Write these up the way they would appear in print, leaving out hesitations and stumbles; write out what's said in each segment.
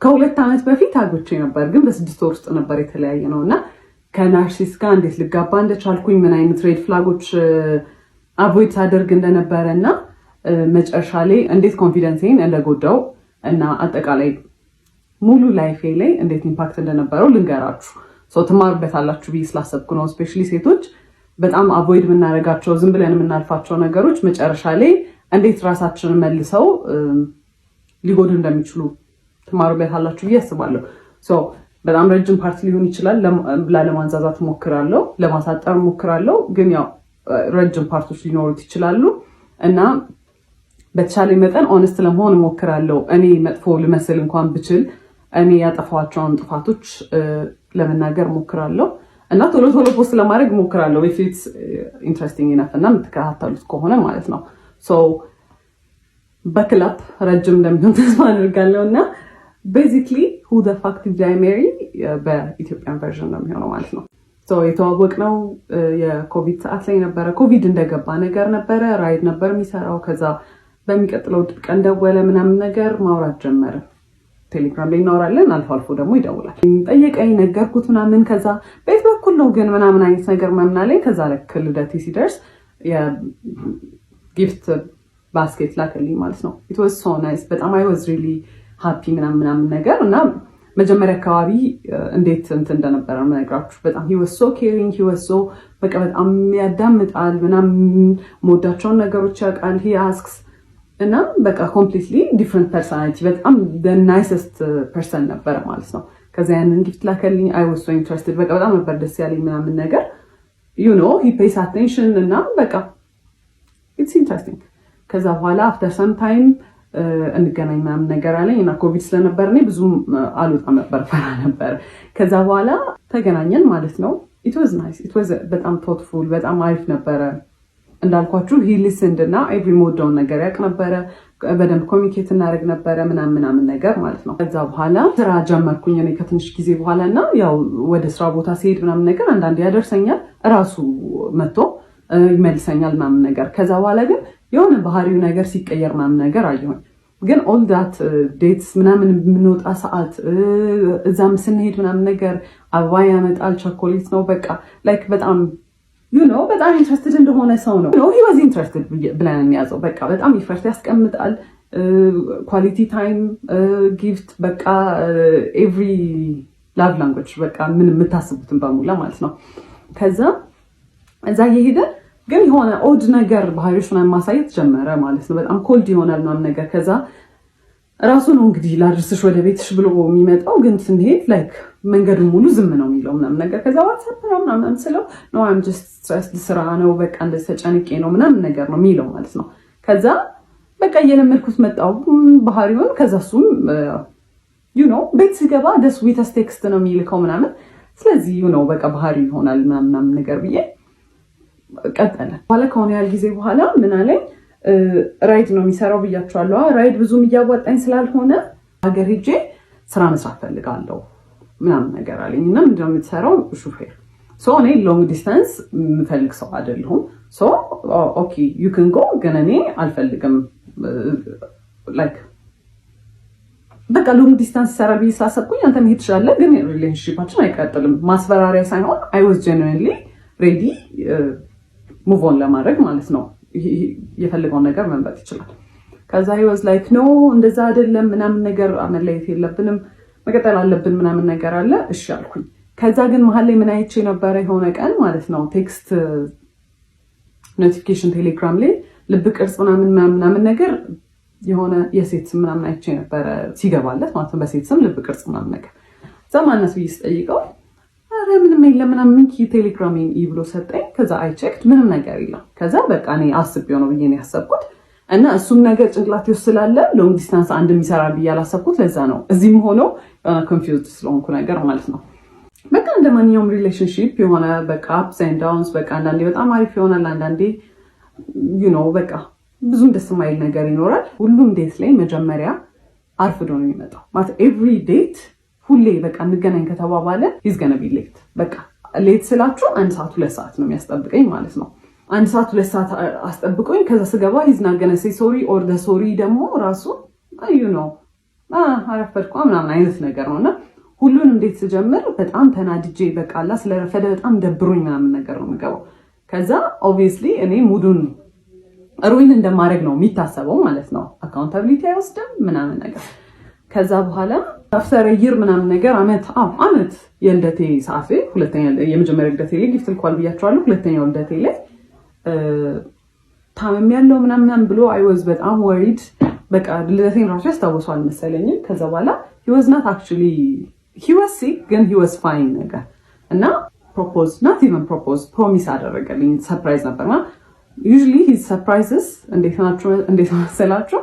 ከ2 ዓመት በፊት አግብቼ ነበር፣ ግን በ6 ወር ውስጥ ነበር የተለያየነው። እና ከ narcissist ጋር እንዴት ልጋባ እንደቻልኩኝ፣ ምን አይነት red flag ኦች avoid ሳደርግ እንደነበረ እና መጨረሻ ላይ እንዴት confidence ኤን እንደጎዳው እና አጠቃላይ ሙሉ life ኤ ላይ እንዴት impact እንደነበረው ልንገራችሁ። So ትማሩበታላችሁ ብዬ ስላሰብኩ ነው። Especially ሴቶች በጣም avoid የምናደርጋቸው፣ ዝም ብለን የምናልፋቸው ነገሮች መጨረሻ ላይ እንዴት ራሳችንን መልሰው ሊጎዱ እንደሚችሉ ትማሩበታላችሁ ብዬ አስባለሁ። በጣም ረጅም part ሊሆን ይችላል። ላለማንዛዛት ሞክራለሁ፣ ለማሳጠር ሞክራለሁ። ግን ያው ረጅም part ኦች ሊኖሩት ይችላሉ እና በተቻለ መጠን honest ለመሆን እሞክራለሁ። እኔ መጥፎ ልመስል እንኳን ብችል እኔ ያጠፋኋቸውን ጥፋቶች ለመናገር እሞክራለሁ እና ቶሎ ቶሎ post ለማድረግ እሞክራለሁ። If it's interesting enough እና የምትከታተሉት ከሆነ ማለት ነው። በክላፕ ረጅም እንደሚሆን ተስፋ አድርጋለሁ። እና basically "Who the fuck did I marry" በ Ethiopian version ነው የሚሆነው ማለት ነው። የተዋወቅነው የኮቪድ ሰዓት ላይ ነበረ። ኮቪድ እንደገባ ነገር ነበረ። Ride ነበር የሚሰራው። ከዛ በሚቀጥለው ቀን ደወለ ምናምን ነገር፣ ማውራት ጀመረ። ቴሌግራም ላይ እናወራለን። አልፎ አልፎ ደግሞ ይደውላል። ጠየቀኝ፣ ነገርኩት ምናምን። ከዛ ቤት በኩል ነው ግን ምናምን አይነት ነገር ምናምን አለኝ። ከዛ ልክ ልደቴ ሲደርስ የ gift basket ላከልኝ ማለት ነው። It was so nice። በጣም I was really happy ምናምን ምናምን ነገር። እና መጀመሪያ አካባቢ እንዴት እንትን እንደነበረ የምነግራችሁ፣ በጣም he was so caring፣ he was so በቃ በጣም ያዳምጣል ምናምን፣ የምወዳቸውን ነገሮች ያውቃል፣ he asks እና በቃ completely different personality፣ በጣም nicest person ነበረ ማለት ነው። ከዛ ያንን gift ላከልኝ። I was so interested። በቃ በጣም ነበር ደስ ያለኝ ምናምን ነገር። He pays attention እና በቃ it's interesting። ከዛ በኋላ after some time እንገናኝ ምናምን ነገር አለኝ እና ኮቪድ ስለነበር እኔ ብዙም አልወጣም ነበር፣ ፈራ ነበር። ከዛ በኋላ ተገናኘን ማለት ነው። It was nice፣ it was በጣም thoughtful፣ በጣም አሪፍ ነበረ። እንዳልኳችሁ he listened እና every የምወደውን ነገር ያውቅ ነበረ። በደንብ communicate እናደርግ ነበረ ምናምን ምናምን ነገር ማለት ነው። ከዛ በኋላ ስራ ጀመርኩኝ እኔ ከትንሽ ጊዜ በኋላ። እና ያው ወደ ስራ ቦታ ሲሄድ ምናምን ነገር አንዳንዴ ያደርሰኛል፣ እራሱ መጥቶ ይመልሰኛል ምናምን ነገር። ከዛ በኋላ ግን የሆነ ባህሪው ነገር ሲቀየር ምናምን ነገር አየሁኝ። ግን all that dates ምናምን የምንወጣ ሰዓት፣ እዛም ስንሄድ ምናምን ነገር አበባ ያመጣል፣ ቸኮሌት ነው፣ በቃ like በጣም በጣም interested እንደሆነ ሰው ነው። He was interested ብለን የሚያዘው፣ በቃ በጣም effort ያስቀምጣል። Quality time፣ gift፣ በቃ every love language፣ በቃ ምን የምታስቡትን በሙላ ማለት ነው። ከዛ እዛ እየሄደ ግን የሆነ odd ነገር ባህሪዎች ምናምን ማሳየት ጀመረ ማለት ነው። በጣም cold ይሆናል ምናምን ነገር። ከዛ ራሱ ነው እንግዲህ ላድርስሽ ወደ ቤትሽ ብሎ የሚመጣው። ግን ስንሄድ like መንገዱን ሙሉ ዝም ነው የሚለው ምናምን ነገር። ከዛ what's up ነው ምናምን ስለው "No, I'm just stressed፣ ስራ ነው፣ በቃ እንደዚህ ተጨንቄ ነው" ምናምን ነገር ነው የሚለው ማለት ነው። ከዛ በቃ እየለመድኩት መጣው ባህሪውን። ከዛ እሱም ቤት ስገባ the sweetest text ነው የሚልከው ምናምን። ስለዚህ በቃ ባህሪ ይሆናል ምናምን ነገር ብዬ ቀጠለ። በኋላ ከሆነ ያህል ጊዜ በኋላ ምን አለኝ፣ Ride ነው የሚሰራው ብያቸዋለሁ። Ride ብዙም እያዋጣኝ ስላልሆነ ሀገር ሄጄ ስራ መስራት ፈልጋለሁ ምናምን ነገር አለኝ። እና ምንድነው የምትሰራው? ሹፌር። እኔ long distance የምፈልግ ሰው አይደለሁም። Okay, you can go፣ ግን እኔ አልፈልግም። Like በቃ long distance ይሰራል ብዬ ስላሰብኩኝ አንተ መሄድ ትችላለህ፣ ግን relationship ኣችን አይቀጥልም። ማስፈራሪያ ሳይሆን I was genuinely ready move on ለማድረግ ማለት ነው። የፈለገውን ነገር መምረጥ ይችላል። ከዛ he was like "No፣ እንደዛ አይደለም" ምናምን ነገር፣ መለየት የለብንም፣ መቀጠል አለብን ምናምን ነገር አለ። እሺ አልኩኝ። ከዛ ግን መሀል ላይ ምን አይቼ ነበረ፣ የሆነ ቀን ማለት ነው፣ text notification ቴሌግራም ላይ ልብ ቅርጽ ምናምን ምናምን ነገር፣ የሆነ የሴት ስም ምናምን አይቼ ነበረ ሲገባለት ማለት ነው። በሴት ስም ልብ ቅርጽ ምናምን ነገር። እዛ ማነስ ብዬ ስጠይቀው ኧረ ምንም የለም ምናምን፣ እንኪ ቴሌግራሜን ብሎ ሰጠኝ። ከዛ I checked፣ ምንም ነገር የለም። ከዛ በቃ እኔ አስቤው ነው ብዬ ነው ያሰብኩት። እና እሱም ነገር ጭንቅላቴ ውስጥ ስላለ long distance አንድ የሚሰራ ብዬ ያላሰብኩት ለዛ ነው። እዚህም ሆኖ confused ስለሆንኩ ነገር ማለት ነው። በቃ እንደ ማንኛውም relationship የሆነ በቃ ups and downs፣ በቃ አንዳንዴ በጣም አሪፍ ይሆናል፣ አንዳንዴ በቃ ብዙም ደስ የማይል ነገር ይኖራል። ሁሉም date ላይ መጀመሪያ አርፍዶ ነው የሚመጣው። ማለት every date ሁሌ በቃ እንገናኝ ከተባባለ he's gonna be late። በቃ late ስላችሁ አንድ ሰዓት፣ 2 ሰዓት ነው የሚያስጠብቀኝ ማለት ነው። አንድ ሰዓት፣ 2 ሰዓት አስጠብቆኝ ከዛ ስገባ he's not gonna say sorry or the sorry ደግሞ ራሱ አረፈድኳ ምናምን አይነት ነገር ነው። እና ሁሉንም እንዴት ስጀምር በጣም ተናድጄ፣ በቃላ ስለረፈደ በጣም ደብሮኝ ምናምን ነገር ነው የምገባው። ከዛ obviously እኔ mood ኡን ruin እንደማድረግ ነው የሚታሰበው ማለት ነው። Accountability አይወስድም ምናምን ነገር። ከዛ በኋላ after a year ምናምን ነገር፣ አመት፣ አዎ አመት፣ የልደቴ ሰዓት ላይ፣ ሁለተኛ፣ የመጀመሪያ ልደቴ ላይ gift ልኳል ብያቸዋለሁ። ሁለተኛው ልደቴ ላይ ታምሜያለሁ ምናምን ብሎ I was በጣም worried። በቃ ልደቴን ራሱ ያስታውሰዋል መሰለኝም። ከዛ በኋላ he was not actually, he was sick ግን he was fine ነገር እና propose, not even propose, promise አደረገልኝ። Surprise ነበርና usually his surprises እንዴት ናቸው፣ እንዴት መሰላችሁ?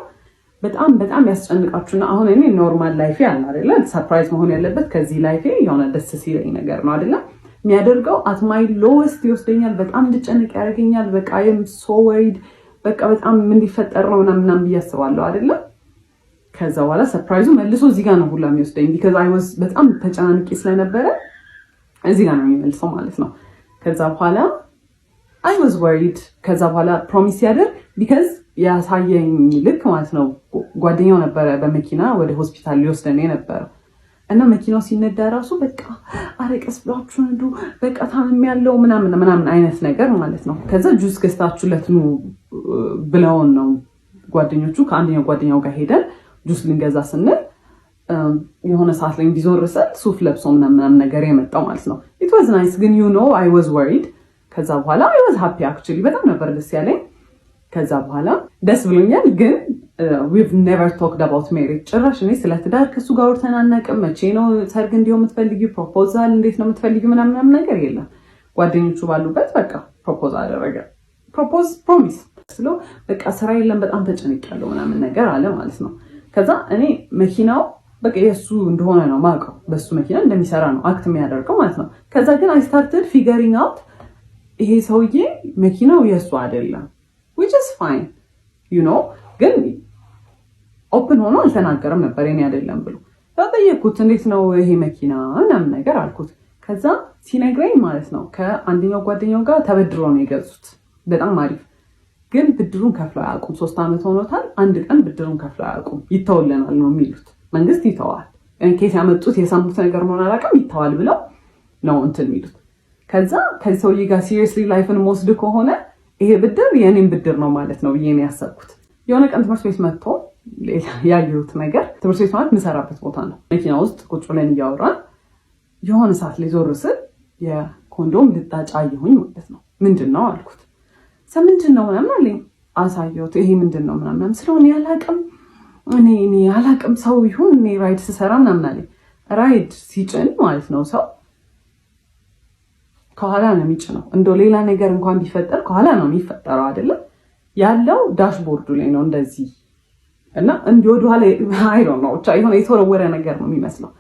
በጣም በጣም ያስጨንቃችሁና አሁን እኔ normal life ኤ አለ አይደለ? Surprise መሆን ያለበት ከዚህ life ኤ የሆነ ደስ ሲለኝ ነገር ነው አይደለ? የሚያደርገው at my lowest ይወስደኛል። በጣም እንድጨንቅ ያደርገኛል። በቃ I'm so worried፣ በቃ በጣም ምን ሊፈጠር ነው ምናምን ምናምን ብዬ አስባለሁ አይደለ? ከዛ በኋላ surprise ኡ መልሶ እዚህ ጋር ነው ሁላ የሚወስደኝ because I was በጣም ተጨናንቄ ስለነበረ እዚህ ጋር ነው የሚመልሰው ማለት ነው። ከዛ በኋላ I was worried። ከዛ በኋላ promise ያደርግ because ያሳየኝ ልክ ማለት ነው፣ ጓደኛው ነበረ በመኪና ወደ ሆስፒታል ሊወስደን የነበረው እና መኪናው ሲነዳ ራሱ በቃ አረ ቀስ ብላችሁ ንዱ፣ በቃ ታምሜያለሁ ምናምን ምናምን አይነት ነገር ማለት ነው። ከዛ ጁስ ገዝታችሁለት ኑ ብለውን ነው ጓደኞቹ። ከአንደኛው ጓደኛው ጋር ሄደን ጁስ ልንገዛ ስንል የሆነ ሰዓት ላይ እንዲዞር ስል ሱፍ ለብሶ ምናምን ነገር የመጣው ማለት ነው። It was nice ግን I was worried። ከዛ በኋላ I was happy actually፣ በጣም ነበር ደስ ያለኝ። ከዛ በኋላ ደስ ብሎኛል። ግን we've never talked about marriage፣ ጭራሽ እኔ ስለ ትዳር ከሱ ጋር አውርተን አናውቅም። መቼ ነው ሰርግ እንዲሆን የምትፈልጊው? Proposal እንዴት ነው የምትፈልጊው? ምናምን ነገር የለም። ጓደኞቹ ባሉበት በቃ propose አደረገ። Propose, promise ስለው በቃ ስራ የለም፣ በጣም ተጨንቄያለሁ ምናምን ነገር አለ ማለት ነው። ከዛ እኔ መኪናው በቃ የእሱ እንደሆነ ነው ማውቀው፣ በሱ መኪና እንደሚሰራ ነው act የሚያደርገው ማለት ነው። ከዛ ግን I started figuring out ይሄ ሰውዬ መኪናው የእሱ አይደለም፣ which is fine፣ ግን open ሆኖ አልተናገረም ነበር የኔ አይደለም ብሎ። ጠየቅኩት፣ እንዴት ነው ይሄ መኪና ምናምን ነገር አልኩት። ከዛ ሲነግረኝ ማለት ነው ከአንደኛው ጓደኛው ጋር ተበድሮ ነው የገዙት። በጣም አሪፍ፣ ግን ብድሩን ከፍለው አያውቁም። 3 ዓመት ሆኖታል። አንድ ቀን ብድሩን ከፍለው አያውቁም። ይተውልናል ነው የሚሉት። መንግስት ይተዋል። ኬስ ያመጡት የሰሙት ነገር መሆን አላውቅም። ይተዋል ብለው ነው እንትን የሚሉት። ከዛ ከዚህ ሰውዬ ጋር seriously life ን መወስድ ከሆነ ይሄ ብድር የእኔም ብድር ነው ማለት ነው ብዬ ነው ያሰብኩት። የሆነ ቀን ትምህርት ቤት መጥቶ ያየሁት ነገር፣ ትምህርት ቤት ማለት የምሰራበት ቦታ ነው። መኪና ውስጥ ቁጭ ብለን እያወራን የሆነ ሰዓት ላይ ዞር ስል የኮንዶም ልጣጭ አየሁኝ ማለት ነው። ምንድን ነው አልኩት። ምንድን ነው ምናምን አለኝ። አሳየሁት። ይሄ ምንድን ነው ምናምን ስለሆነ ያላቅም፣ እኔ አላቅም፣ ሰው ይሁን፣ እኔ ride ስሰራ ምናምን አለኝ። Ride ሲጭን ማለት ነው ሰው ከኋላ ነው የሚጭነው። እንደው ሌላ ነገር እንኳን ቢፈጠር ከኋላ ነው የሚፈጠረው አይደለም፣ ያለው dashboard ኡ ላይ ነው እንደዚህ እና እንዲህ ወደኋላ፣ I don't know፣ ብቻ የሆነ የተወረወረ ነገር ነው የሚመስለው።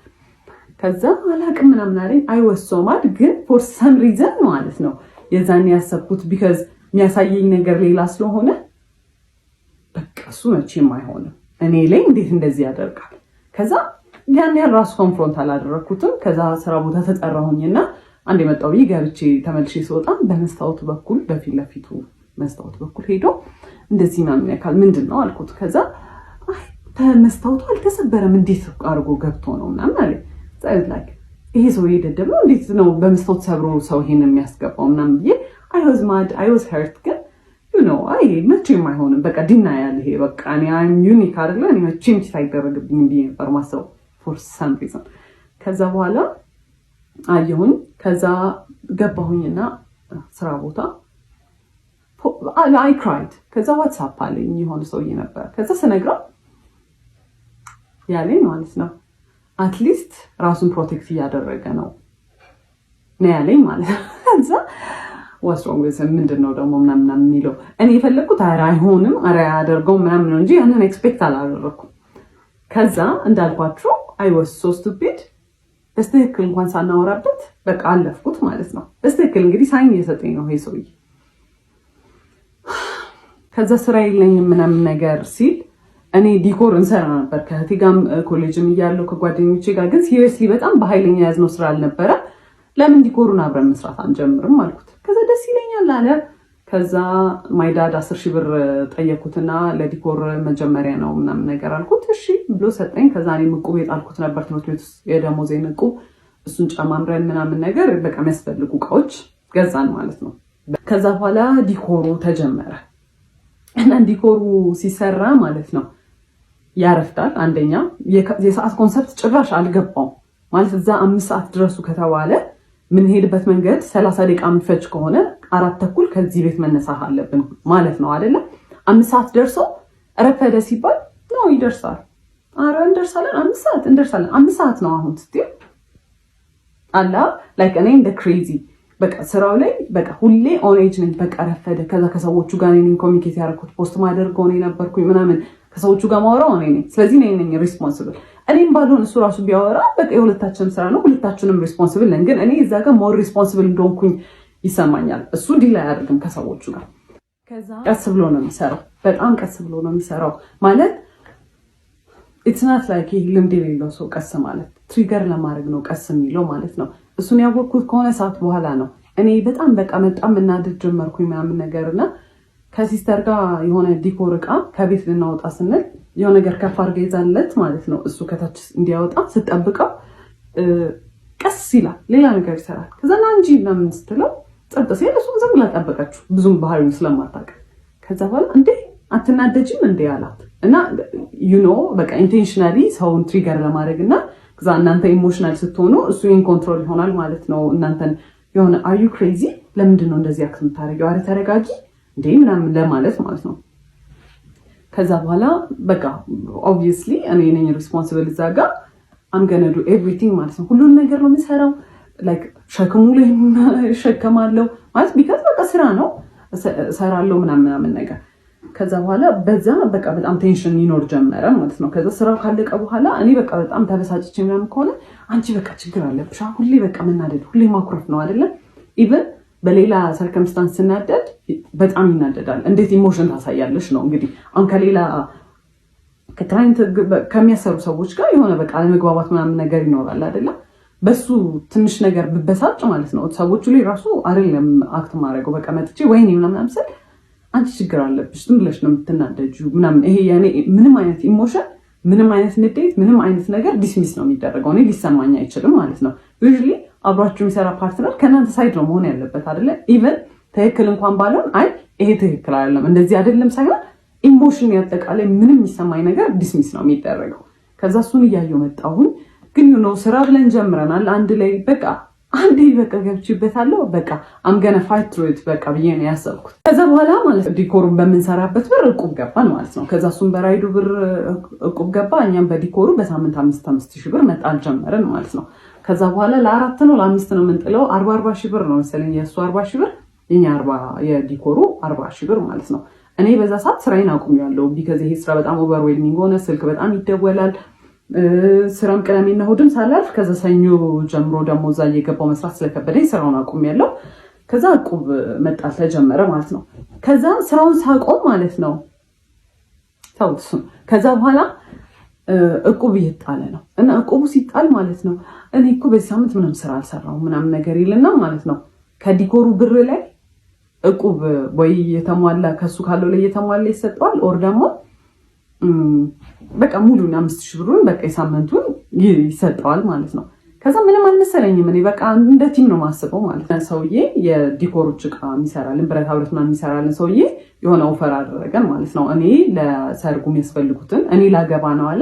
ከዛ አላቅም ምናምን አለኝ። I was so mad ግን for some reason ማለት ነው የዛን ያሰብኩት because የሚያሳየኝ ነገር ሌላ ስለሆነ በቃ እሱ መቼም አይሆንም፣ እኔ ላይ እንዴት እንደዚህ ያደርጋል። ከዛ ያን ያህል ራሱ confront አላደረግኩትም። ከዛ ስራ ቦታ ተጠራሁኝና አንድ የመጣው ብዬ ገብቼ ተመልሼ ስወጣ በመስታወቱ በኩል፣ በፊት ለፊቱ መስታወት በኩል ሄዶ እንደዚህ ምናምን ያካል፣ ምንድን ነው አልኩት። ከዛ መስታወቱ አልተሰበረም፣ እንዴት አድርጎ ገብቶ ነው ምናምን አለ። Like ይሄ ሰውዬ ደደብ ነው፣ እንዴት ነው በመስታወት ሰብሮ ሰው ይሄን የሚያስገባው ምናምን ብዬ I was mad, I was hurt ግን አይ መቼም አይሆንም፣ በቃ denial፣ ይሄ በቃ እኔ I'm unique አይደለ፣ እኔ መቼም cheat አይደረግብኝም ብዬ ነበር ማሰብ for some reason። ከዛ በኋላ አየሁኝ። ከዛ ገባሁኝና ስራ ቦታ I cried። ከዛ what's up አለኝ የሆነ ሰውዬ ነበር። ከዛ ስነግረው ያለኝ ማለት ነው at least ራሱን protect እያደረገ ነው ነው ያለኝ ማለት ነው። ከዛ what's wrong፣ ምንድን ነው ደግሞ ምናምን የሚለው፣ እኔ የፈለግኩት ኧረ አይሆንም፣ ኧረ አያደርገውም ምናምን ነው እንጂ ያንን expect አላደረኩም። ከዛ እንዳልኳችሁ I was so stupid፣ በስትክክል እንኳን ሳናወራበት በቃ አለፍኩት ማለት ነው። በስትክክል እንግዲህ sign እየሰጠኝ ነው ይሄ ሰውዬ። ከዛ ስራ የለኝም ምናምን ነገር ሲል እኔ decor እንሰራ ነበር ከእህቴ ጋርም ኮሌጅም እያለሁ ከጓደኞቼ ጋር፣ ግን seriously በጣም በኃይለኛ የያዝነው ስራ አልነበረ። ለምን decor ኡን አብረን መስራት አንጀምርም አልኩት። ከዛ ደስ ይለኛል አለ። ከዛ my dad 10,000 ብር ጠየኩትና ለ decor መጀመሪያ ነው ምናምን ነገር አልኩት። እሺ ብሎ ሰጠኝ። ከዛ እኔም ዕቁብ የጣልኩት ነበር ትምህርት ቤት ውስጥ የደሞዜን ዕቁብ፣ እሱን ጨማምረን ምናምን ነገር በቃ የሚያስፈልጉ እቃዎች ገዛን ማለት ነው። ከዛ በኋላ decor ኡ ተጀመረ እና decor ኡ ሲሰራ ማለት ነው ያረፍዳል። አንደኛ የሰዓት concept ጭራሽ አልገባውም። ማለት እዛ 5 ሰዓት ድረሱ ከተባለ የምንሄድበት መንገድ 30 ደቂቃ የሚፈጅ ከሆነ 4:30 ከዚህ ቤት መነሳት አለብን ማለት ነው አይደለም? 5 ሰዓት ደርሶ ረፈደ ሲባል ነው ይደርሳል። አረ እንደርሳለን፣ 5 ሰዓት እንደርሳለን። 5 ሰዓት ነው አሁን ስትይ አላ like እኔ እንደ crazy በቃ ስራው ላይ በቃ ሁሌ on edge ነኝ። በቃ ረፈደ። ከዛ ከሰዎቹ ጋር እኔ ነኝ communicate ያደረኩት፣ post ማደርገው እኔ ነበርኩኝ ምናምን፣ ከሰዎቹ ጋር ማወራው እኔ ነኝ። ስለዚህ እኔ ነኝ responsible። እኔም ባልሆን እሱ ራሱ ቢያወራ በቃ የሁለታችንም ስራ ነው፣ ሁለታችንም responsible ነን። ግን እኔ እዛ ጋር more responsible እንደሆንኩኝ ይሰማኛል። እሱ deal አያደርግም ከሰዎቹ ጋር። ቀስ ብሎ ነው የሚሰራው፣ በጣም ቀስ ብሎ ነው የሚሰራው። ማለት it's not like ይህ ልምድ የሌለው ሰው ቀስ ማለት trigger ለማድረግ ነው ቀስ የሚለው ማለት ነው። እሱን ያወቅኩት ከሆነ ሰዓት በኋላ ነው። እኔ በጣም በቃ በጣም መናደድ ጀመርኩኝ ምናምን ነገር እና ከ sister ጋር የሆነ decor እቃ ከቤት ልናወጣ ስንል የሆነ ነገር ከፍ አድርጋ ይዛለት ማለት ነው። እሱ ከታች እንዲያወጣ ስጠብቀው ቀስ ይላል፣ ሌላ ነገር ይሰራል። ከዛ ና እንጂ ምናምን ስትለው ጸጥ ሲል እሱም ዝም ብላ ጠበቀችው፣ ብዙም ባህሪውን ስለማታውቅ። ከዛ በኋላ እንዴ አትናደጅም እንዴ አላት። እና በቃ intentionally ሰውን trigger ለማድረግ እና ከዛ እናንተ emotional ስትሆኑ እሱ in control ይሆናል ማለት ነው። እናንተን የሆነ are you crazy፣ ለምንድን ነው እንደዚህ act የምታደርጊው? አረ ተረጋጊ እንዴ ምናምን ለማለት ማለት ነው። ከዛ በኋላ በቃ obviously እኔ ነኝ responsible እዛ ጋር፣ I'm gonna do everything ማለት ነው። ሁሉን ነገር ነው የምሰራው። Like ሸክሙ ላይ እሸከማለሁ ማለት because በቃ ስራ ነው፣ እሰራለሁ ምናምን ምናምን ነገር። ከዛ በኋላ በዛ በቃ በጣም tension ይኖር ጀመረ ማለት ነው። ከዛ ስራው ካለቀ በኋላ እኔ በቃ በጣም ተበሳጭቼ ምናምን ከሆነ አንቺ በቃ ችግር አለብሽ፣ ሁሌ በቃ መናደድ፣ ሁሌ ማኩረፍ ነው አይደለም? Even በሌላ circumstance ስናደድ በጣም ይናደዳል። እንዴት emotion ታሳያለሽ ነው እንግዲህ። አሁን ከሌላ ከ client ከሚያሰሩ ሰዎች ጋር የሆነ በቃ አለመግባባት ምናምን ነገር ይኖራል አይደለም? በሱ ትንሽ ነገር ብበሳጭ ማለት ነው ሰዎቹ ላይ ራሱ አይደለም act ማድረገው፣ በቃ መጥቼ ወይኔ ምናምን ስል አንቺ ችግር አለብሽ፣ ዝም ብለሽ ነው የምትናደጂው ምናምን። ይሄ የኔ ምንም አይነት emotion፣ ምንም አይነት ንዴት፣ ምንም አይነት ነገር dismiss ነው የሚደረገው። እኔ ሊሰማኝ አይችልም ማለት ነው። Usually አብሯችሁ የሚሰራ partner ከእናንተ side ነው መሆን ያለበት አይደለ? Even ትክክል እንኳን ባልሆን አይ ይሄ ትክክል አይደለም እንደዚህ አይደለም ሳይሆን emotion ያጠቃላይ ምንም የሚሰማኝ ነገር dismiss ነው የሚደረገው። ከዛ እሱን እያየሁ መጣሁኝ። ግን ስራ ብለን ጀምረናል አንድ ላይ፣ በቃ አንዴ በቃ ገብቼበታለሁ። በቃ I'm gonna fight through it በቃ ብዬ ነው ያሰብኩት። ከዛ በኋላ ማለት decor ኡን በምንሰራበት ብር እቁብ ገባን ማለት ነው። ከዛ እሱም በ ride ኡ ብር እቁብ ገባ፣ እኛም በ decor ኡ በሳምንት 5,000 5,000 ብር መጣል ጀመርን ማለት ነው። ከዛ በኋላ ለአራት ነው ለአምስት ነው የምንጥለው፣ 40,000 40,000 ብር ነው መሰለኝ፣ የእሱ 40,000 ብር፣ የኛ 40፣ የ decor ኡ 40,000 ብር ማለት ነው። እኔ በዛ ሰዓት ስራዬን አቁሜያለሁ። Because ይሄ ስራ በጣም overwhelming ሆነ። ስልክ በጣም ይደወላል። ስራም ቅዳሜና እሑድም ሳላርፍ ከዛ ሰኞ ጀምሮ ደግሞ እዛ እየገባው መስራት ስለከበደኝ ስራውን አቁሜያለሁ። ከዛ እቁብ መጣል ተጀመረ ማለት ነው። ከዛ ስራውን ሳቆም ማለት ነው ተውት እሱን። ከዛ በኋላ እቁብ እየጣለ ነው እና እቁቡ ሲጣል ማለት ነው እኔ እኮ በዚህ ሳምንት ምንም ስራ አልሰራሁም ምናምን ነገር ይልና ማለት ነው ከ decor ኡ ብር ላይ እቁብ ወይ የተሟላ ከሱ ካለው ላይ የተሟላ ይሰጠዋል፣ or ደግሞ በቃ ሙሉን 5,000 ብሩን በቃ የሳምንቱን ይሰጠዋል ማለት ነው። ከዛ ምንም አልመሰለኝም። እኔ በቃ እንደ team ነው ማስበው ማለት ነው። ሰውዬ የ decor ኦች እቃ የሚሰራልን፣ ብረታ ብረት ምናምን የሚሰራልን ሰውዬ የሆነ offer አደረገን ማለት ነው። እኔ ለሰርጉ የሚያስፈልጉትን፣ እኔ ላገባ ነው አለ፣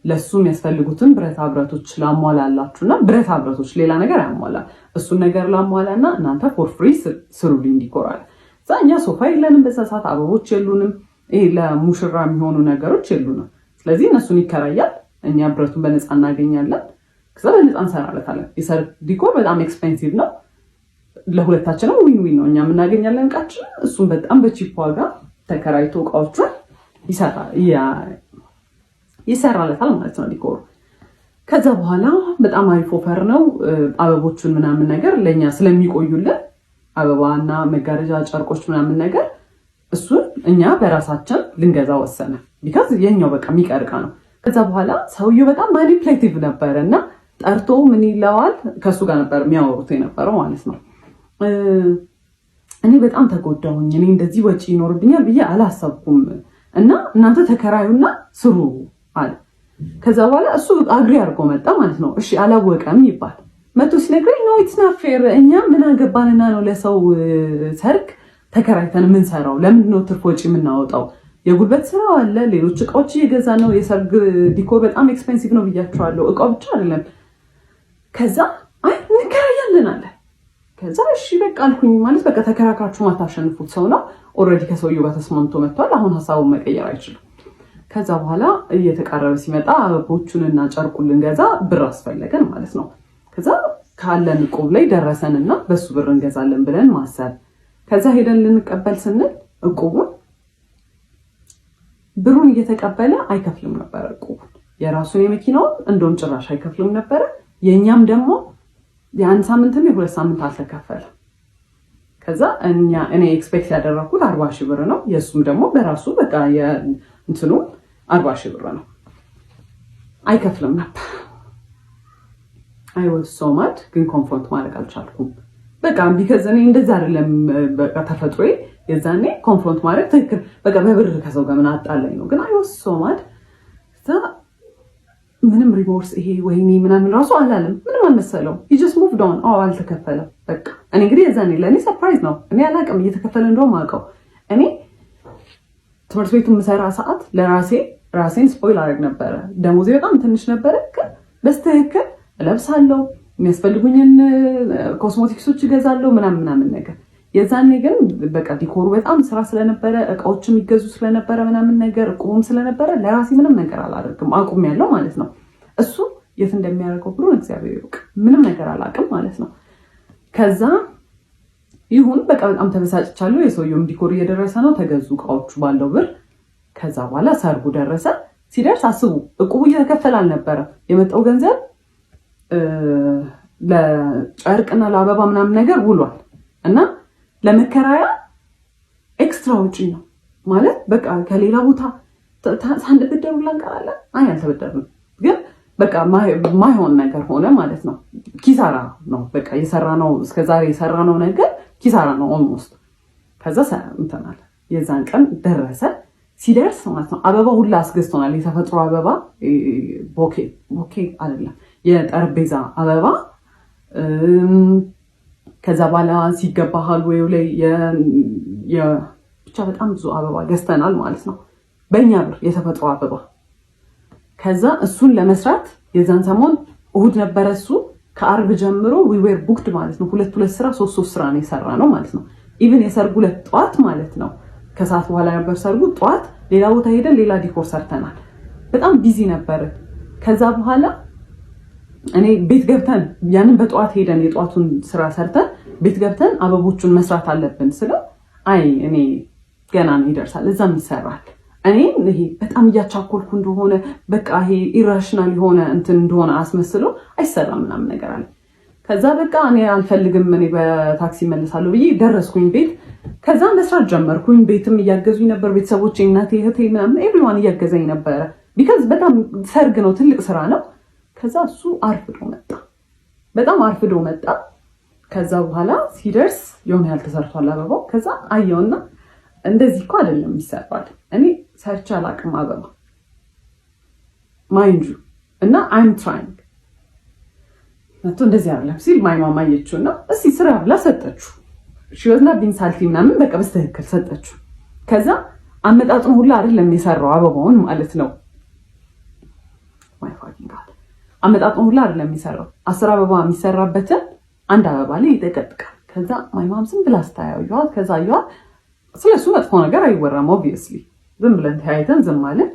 ለእሱ የሚያስፈልጉትን ብረታ ብረቶች ላሟላላችሁ እና ብረታ ብረቶች ሌላ ነገር አያሟላ፣ እሱን ነገር ላሟላ እና እናንተ for free ስሩልኝ decor አለ። እዛ እኛ ሶፋ የለንም በዛ ሰዓት፣ አበቦች የሉንም፣ ይሄ ለሙሽራ የሚሆኑ ነገሮች የሉንም። ስለዚህ እነሱን ይከራያል፣ እኛ ብረቱን በነፃ እናገኛለን። ከዛ በነፃ እንሰራለታለን። የሰርግ decor በጣም expensive ነው። ለሁለታችንም win win ነው። እኛም እናገኛለን እቃችንን፣ እሱም በጣም በ cheap ዋጋ ተከራይቶ እቃዎቹን ይሰራለታል ማለት ነው decor ኡ። ከዛ በኋላ በጣም አሪፍ offer ነው። አበቦቹን ምናምን ነገር ለእኛ ስለሚቆዩልን አበባና መጋረጃ፣ ጨርቆች ምናምን ነገር እሱን እኛ በራሳችን ልንገዛ ወሰነ። Because የኛው በቃ የሚቀር እቃ ነው። ከዛ በኋላ ሰውየው በጣም manipulative ነበረ እና ጠርቶ ምን ይለዋል፣ ከእሱ ጋር ነበር የሚያወሩት የነበረው ማለት ነው። እኔ በጣም ተጎዳሁኝ። እኔ እንደዚህ ወጪ ይኖርብኛል ብዬ አላሰብኩም እና እናንተ ተከራዩና ስሩ አለ። ከዛ በኋላ እሱ agree አድርጎ መጣ ማለት ነው። እሺ አላወቀም ይባል፣ መቶ ሲነግረኝ no, it's not fair፣ እኛ ምን አገባንና ነው ለሰው ሰርግ ተከራይተን የምንሰራው? ለምንድን ነው ትርፍ ወጪ የምናወጣው? የጉልበት ስራው አለ፣ ሌሎች እቃዎች እየገዛ ነው። የሰርግ decor በጣም expensive ነው ብያቸዋለሁ። እቃው ብቻ አይደለም። ከዛ አይ እንከራያለን አለ። ከዛ እሺ በቃ አልኩኝ። ማለት በቃ ተከራክራችሁ ማታሸንፉት ሰው ነው። Already ከሰውየው ጋር ተስማምቶ መጥቷል። አሁን ሀሳቡን መቀየር አይችልም። ከዛ በኋላ እየተቃረበ ሲመጣ አበቦቹንና ጨርቁን ልንገዛ ብር አስፈለገን ማለት ነው። ከዛ ካለን እቁብ ላይ ደረሰንና በሱ ብር እንገዛለን ብለን ማሰብ። ከዛ ሄደን ልንቀበል ስንል እቁቡን ብሩን እየተቀበለ አይከፍልም ነበረ። እቁቡን የራሱን የመኪናውን እንደውም ጭራሽ አይከፍልም ነበረ። የእኛም ደግሞ የአንድ ሳምንትም የ2 ሳምንት አልተከፈለም። ከዛ እኛ እኔ expect ያደረኩት 40,000 ብር ነው። የእሱም ደግሞ በራሱ በቃ እንትኑ 40,000 ብር ነው። አይከፍልም ነበር። I was so mad፣ ግን confront ማድረግ አልቻልኩም። በቃ because እኔ እንደዛ አይደለም በቃ ተፈጥሮዬ። የዛኔ confront ማድረግ ትክክል በቃ በብር ከሰው ጋር ምን አጣላኝ ነው። ግን I was so mad። ምንም remorse ይሄ ወይኔ ምናምን ራሱ አላለም። ምንም አልመሰለው። He just moved on። አዎ አልተከፈለም። በቃ እኔ እንግዲህ የዛኔ ለእኔ surprise ነው። እኔ አላውቅም እየተከፈለ እንደውም አውቀው። እኔ ትምህርት ቤቱ የምሰራ ሰዓት ለራሴ ራሴን spoil አደርግ ነበረ። ደሞዜ በጣም ትንሽ ነበረ፣ ግን በስትክክል እለብሳለሁ፣ የሚያስፈልጉኝን ኮስሞቲክሶች እገዛለሁ ምናምን ምናምን ነገር። የዛኔ ግን በቃ decor ኡ በጣም ስራ ስለነበረ፣ እቃዎች የሚገዙ ስለነበረ ምናምን ነገር፣ እቁቡም ስለነበረ ለራሴ ምንም ነገር አላደርግም፣ አቁሜያለሁ ማለት ነው። እሱ የት እንደሚያደርገው ብሩን እግዚአብሔር ይወቅ። ምንም ነገር አላውቅም ማለት ነው። ከዛ ይሁን በቃ በጣም ተበሳጭቻለሁ። የሰውየውም decor እየደረሰ ነው። ተገዙ እቃዎቹ ባለው ብር። ከዛ በኋላ ሰርጉ ደረሰ። ሲደርስ አስቡ፣ እቁቡ እየተከፈለ አልነበረም። የመጣው ገንዘብ ለጨርቅና ለአበባ ምናምን ነገር ውሏል እና ለመከራያ extra ውጪ ነው ማለት በቃ ከሌላ ቦታ ሳንበደር ሁላ እንቀራለን። አይ አልተበደርንም፣ ግን በቃ ማይሆን ነገር ሆነ ማለት ነው። ኪሳራ ነው በቃ የሰራነው፣ እስከዛሬ የሰራነው ነገር ኪሳራ ነው almost። ከዛ እንትን አለ። የዛን ቀን ደረሰ። ሲደርስ ማለት ነው አበባ ሁላ አስገዝቶናል። የተፈጥሮ አበባ፣ bouquet፣ bouquet አይደለም፣ የጠረጴዛ አበባ። ከዛ በኋላ ሲገባ hallway ው ላይ ብቻ በጣም ብዙ አበባ ገዝተናል ማለት ነው። በእኛ ብር የተፈጥሮ አበባ። ከዛ እሱን ለመስራት የዛን ሰሞን እሁድ ነበረ እሱ፣ ከአርብ ጀምሮ we were booked ማለት ነው። ሁለት ሁለት ስራ፣ ሶስት ሶስት ስራ ነው የሰራነው ማለት ነው። Even የሰርጉ ዕለት ጠዋት ማለት ነው፣ ከሰዓት በኋላ ነበር ሰርጉ። ጠዋት ሌላ ቦታ ሄደን ሌላ decor ሰርተናል። በጣም busy ነበር። ከዛ በኋላ እኔ ቤት ገብተን ያንን በጠዋት ሄደን የጠዋቱን ስራ ሰርተን ቤት ገብተን አበቦቹን መስራት አለብን ስለው አይ እኔ ገና ነው ይደርሳል፣ እዛም ይሰራል። እኔ ይሄ በጣም እያቻኮልኩ እንደሆነ፣ በቃ ይሄ irrational የሆነ እንትን እንደሆነ አስመስሎ አይሰራም ምናምን ነገር አለ። ከዛ በቃ እኔ አልፈልግም፣ እኔ በታክሲ መለሳለሁ ብዬ ደረስኩኝ ቤት። ከዛ መስራት ጀመርኩኝ። ቤትም እያገዙኝ ነበር ቤተሰቦቼ፣ እናቴ፣ እህቴ ምናምን everyone እያገዘኝ ነበረ። Because በጣም ሰርግ ነው፣ ትልቅ ስራ ነው። ከዛ እሱ አርፍዶ መጣ፣ በጣም አርፍዶ መጣ። ከዛ በኋላ ሲደርስ የሆነ ያህል ተሰርቷል አበባው። ከዛ አየውና እንደዚህ እኮ አይደለም ይሰራል። እኔ ሰርቼ አላውቅም አበባ mind you እና I'm trying። መቶ እንደዚህ አይደለም ሲል my mom አየችው እና እስቲ ስራ ብላ ሰጠችው። She wasn't being salty ምናምን፣ በቃ በስትክክል ሰጠችው። ከዛ አመጣጥኑ ሁላ አይደለም የሰራው አበባውን ማለት ነው። My fucking God፣ አመጣጥኑ ሁላ አይደለም የሚሰራው። 10 አበባ የሚሰራበትን አንድ አበባ ላይ ይጠቀጥቃል። ከዛ my mom ዝም ብላ ስታያዩዋት፣ ከዛ አየዋት። ስለሱ መጥፎ ነገር አይወራም። Obviously ዝም ብለን ተያይተን ዝም አለን።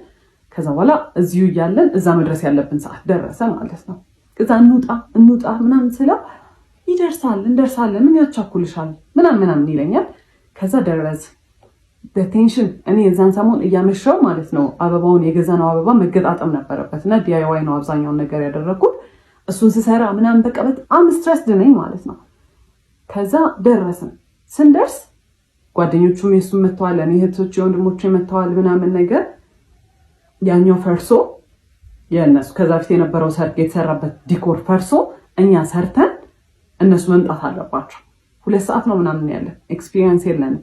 ከዛ በኋላ እዚሁ እያለን እዛ መድረስ ያለብን ሰዓት ደረሰ ማለት ነው። ከዛ እንውጣ እንውጣ ምናምን ስለው ይደርሳል፣ እንደርሳለን፣ ምን ያቻኩልሻል ምናምን ምናምን ይለኛል። ከዛ ደረስ በ tension እኔ የዛን ሰሞን እያመሸው ማለት ነው፣ አበባውን የገዛነው አበባ መገጣጠም ነበረበት እና DIY ነው አብዛኛውን ነገር ያደረግኩት። እሱን ስሰራ ምናምን በቃ በጣም stressed ነኝ ማለት ነው። ከዛ ደረስን። ስንደርስ ጓደኞቹም የሱም መጥተዋል፣ እኔ እህቶች የወንድሞቹ መጥተዋል ምናምን ነገር። ያኛው ፈርሶ፣ የእነሱ ከዛ በፊት የነበረው ሰርግ የተሰራበት decor ፈርሶ እኛ ሰርተን እነሱ መምጣት አለባቸው። 2 ሰዓት ነው ምናምን ያለን፣ experience የለንም።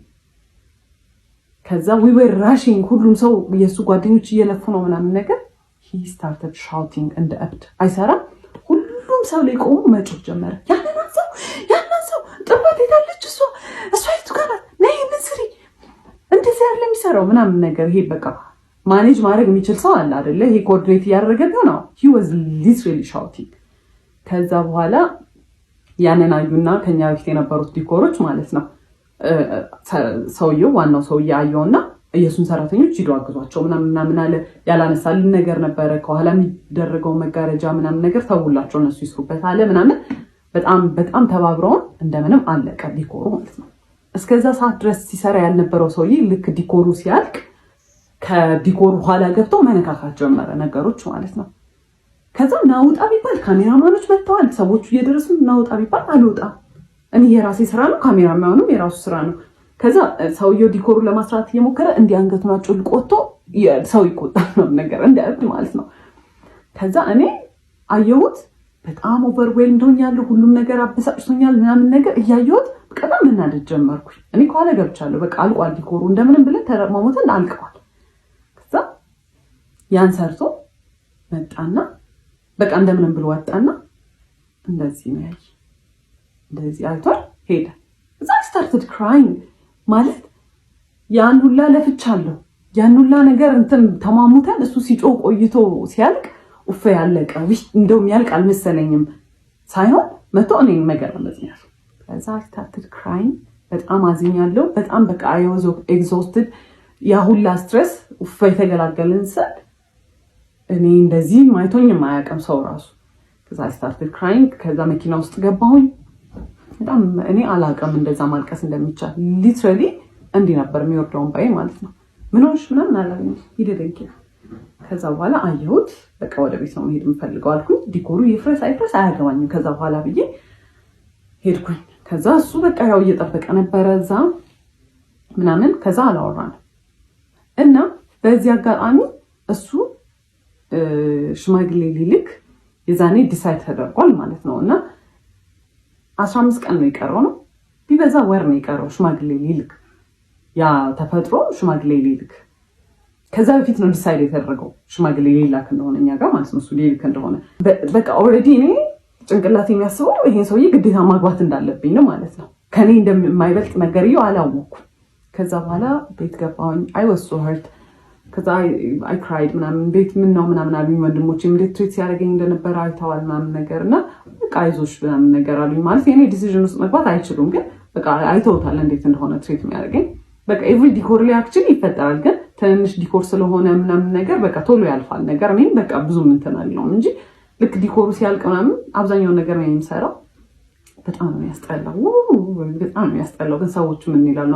ከዛ we were rushing፣ ሁሉም ሰው የእሱ ጓደኞች እየለፉ ነው ምናምን ነገር። He started shouting እንደ እብድ፣ አይሰራም። ሁሉም ሰው ላይ ቆሞ መጮህ ጀመረ። ያንን ሰው፣ ያንን ሰው ጥባት ሄዳለች፣ እሷ እሷ የቱ ጋር ናት? ነይ ይህንን ስሪ፣ እንደዚህ ያለ የሚሰራው ምናምን ነገር። ይሄ በቃ manage ማድረግ የሚችል ሰው አለ አይደለ? ይሄ coordinate እያደረገ ነው። He was literally shouting። ከዛ በኋላ ያንን አዩና ከኛ በፊት የነበሩት ዲኮሮች ማለት ነው፣ ሰውየው፣ ዋናው ሰውዬ አየውና የእሱን ሰራተኞች ሂዶ አግዟቸው ምናምን ምናምን አለ። ያላነሳልን ነገር ነበረ፣ ከኋላ የሚደረገው መጋረጃ ምናምን ነገር፣ ተውላቸው እነሱ ይስሩበት አለ ምናምን። በጣም በጣም ተባብረውን እንደምንም አለቀ ዲኮሩ ማለት ነው። እስከዛ ሰዓት ድረስ ሲሰራ ያልነበረው ሰውዬ ልክ ዲኮሩ ሲያልቅ ከዲኮሩ ኋላ ገብቶ መነካካት ጀመረ ነገሮች ማለት ነው። ከዛ ናውጣ ቢባል ካሜራማኖች መጥተዋል። ሰዎቹ እየደረሱ ናውጣ ቢባል አልወጣም። እኔ የራሴ ስራ ነው፣ ካሜራማኑም የራሱ ስራ ነው። ከዛ ሰውየው ዲኮሩን ለማስራት እየሞከረ እንዲህ አንገቱን አጮልቆ ወጥቶ ሰው ይቆጣል ነው ነገር እንደ እብድ ማለት ነው። ከዛ እኔ አየሁት፣ በጣም overwhelmed ሆኛለሁ። ሁሉም ነገር አበሳጭቶኛል ምናምን ነገር። እያየሁት በጣም መናደድ ጀመርኩኝ። እኔ ከኋላ ገብቻለሁ። በቃ አልቋል ዲኮሩ፣ እንደምንም ብለን ተረማሞተን አልቀዋል። ከዛ ያን ሰርቶ መጣና በቃ እንደምንም ብሎ ወጣና እንደዚህ ነው ያየ፣ እንደዚህ አይቷል ሄደ። እዛ I started crying። ማለት ያን ሁላ ለፍቻለሁ፣ ያን ሁላ ነገር እንትን ተማሙተን እሱ ሲጮህ ቆይቶ ሲያልቅ ኡፈ ያለቀ፣ እንደውም ያልቅ አልመሰለኝም ሳይሆን መቶ እኔን መገረመዝ ነው። ከዛ I started crying። በጣም አዝኛለሁ። በጣም በቃ I was exhausted። ያ ሁላ stress ኡፈ የተገላገልን ስል እኔ እንደዚህ ማይቶኝም አያውቅም ሰው ራሱ። ከዛ I started crying። ከዛ መኪና ውስጥ ገባሁኝ። በጣም እኔ አላውቅም እንደዛ ማልቀስ እንደሚቻል። Literally እንዲህ ነበር የሚወርደው እንባዬ ማለት ነው። ምን ሆንሽ ምናምን አላለኝም። He didn't care። ከዛ በኋላ አየሁት። በቃ ወደ ቤት ነው መሄድ የምፈልገው አልኩኝ። ዲኮሩ ይፍረስ አይፍረስ አያገባኝም ከዛ በኋላ ብዬ ሄድኩኝ። ከዛ እሱ በቃ ያው እየጠበቀ ነበረ እዛ ምናምን። ከዛ አላወራንም እና በዚህ አጋጣሚ እሱ ሽማግሌ ሊልክ የዛኔ decide ተደርጓል ማለት ነው። እና 15 ቀን ነው የቀረው፣ ነው ቢበዛ ወር ነው የቀረው ሽማግሌ ሊልክ፣ ያ ተፈጥሮ ሽማግሌ ሊልክ። ከዛ በፊት ነው decide የተደረገው ሽማግሌ ሊላክ እንደሆነ እኛ ጋር ማለት ነው። እሱ ሊልክ እንደሆነ በቃ already እኔ ጭንቅላት የሚያስበው ይሄን ሰውዬ ግዴታ ማግባት እንዳለብኝ ነው ማለት ነው። ከኔ እንደማይበልጥ ነገርየው አላወኩም። ከዛ በኋላ ቤት ገባሁኝ። I was so hurt። ከዛ I cried ምናምን። ቤት ምን ነው ምናምን አሉኝ ወንድሞቼ፣ እንዴት treat ሲያደርገኝ እንደነበረ አይተዋል ምናምን ነገር እና በቃ አይዞሽ ምናምን ነገር አሉኝ። ማለት የኔ decision ውስጥ መግባት አይችሉም፣ ግን በቃ አይተውታል እንዴት እንደሆነ treat የሚያደርገኝ። በቃ every decor ላይ actually ይፈጠራል፣ ግን ትንንሽ decor ስለሆነ ምናምን ነገር በቃ ቶሎ ያልፋል ነገር። እኔም በቃ ብዙም እንትን አልለውም እንጂ ልክ ዲኮሩ ሲያልቅ ምናምን አብዛኛውን ነገር ነው የሚሰራው። በጣም ነው የሚያስጠላው፣ በጣም ነው የሚያስጠላው። ግን ሰዎቹ ምን ይላሉ?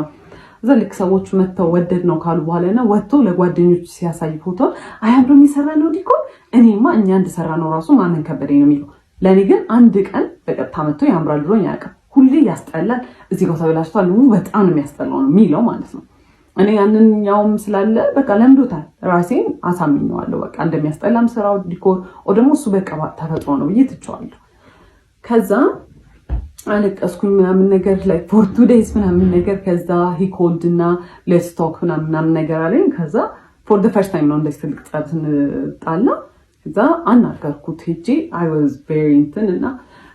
እዛ ልክ ሰዎቹ መጥተው ወደድ ነው ካሉ በኋላ ና ወጥቶ ለጓደኞቹ ሲያሳይ ፎቶ አያምርም የሰራ ነው decor፣ እኔማ እኛ እንደሰራ ነው ራሱ ማመን ከበደኝ ነው የሚለው። ለእኔ ግን አንድ ቀን በቀጥታ መጥቶ ያምራል ብሎኝ አያውቅም። ሁሌ ያስጠላል፣ እዚህ ጋር ተበላሽቷል፣ በጣም ነው የሚያስጠላው ነው የሚለው ማለት ነው። እኔ ያንኛውም ስላለ በቃ ለምዶታል። ራሴን አሳምኘዋለሁ። በቃ እንደሚያስጠላም ስራው decor ደግሞ እሱ በቃ ተፈጥሮ ነው ብዬ ትቼዋለሁ። ከዛ አለቀስኩኝ ምናምን ነገር like for 2 days ምናምን ነገር። ከዛ he called እና let's talk ምናምን ምናምን ነገር አለኝ። ከዛ for the first time ነው እንደዚህ ትልቅ ጸብ ስንጣላ። ከዛ አናገርኩት ሄጄ። I was very እንትን እና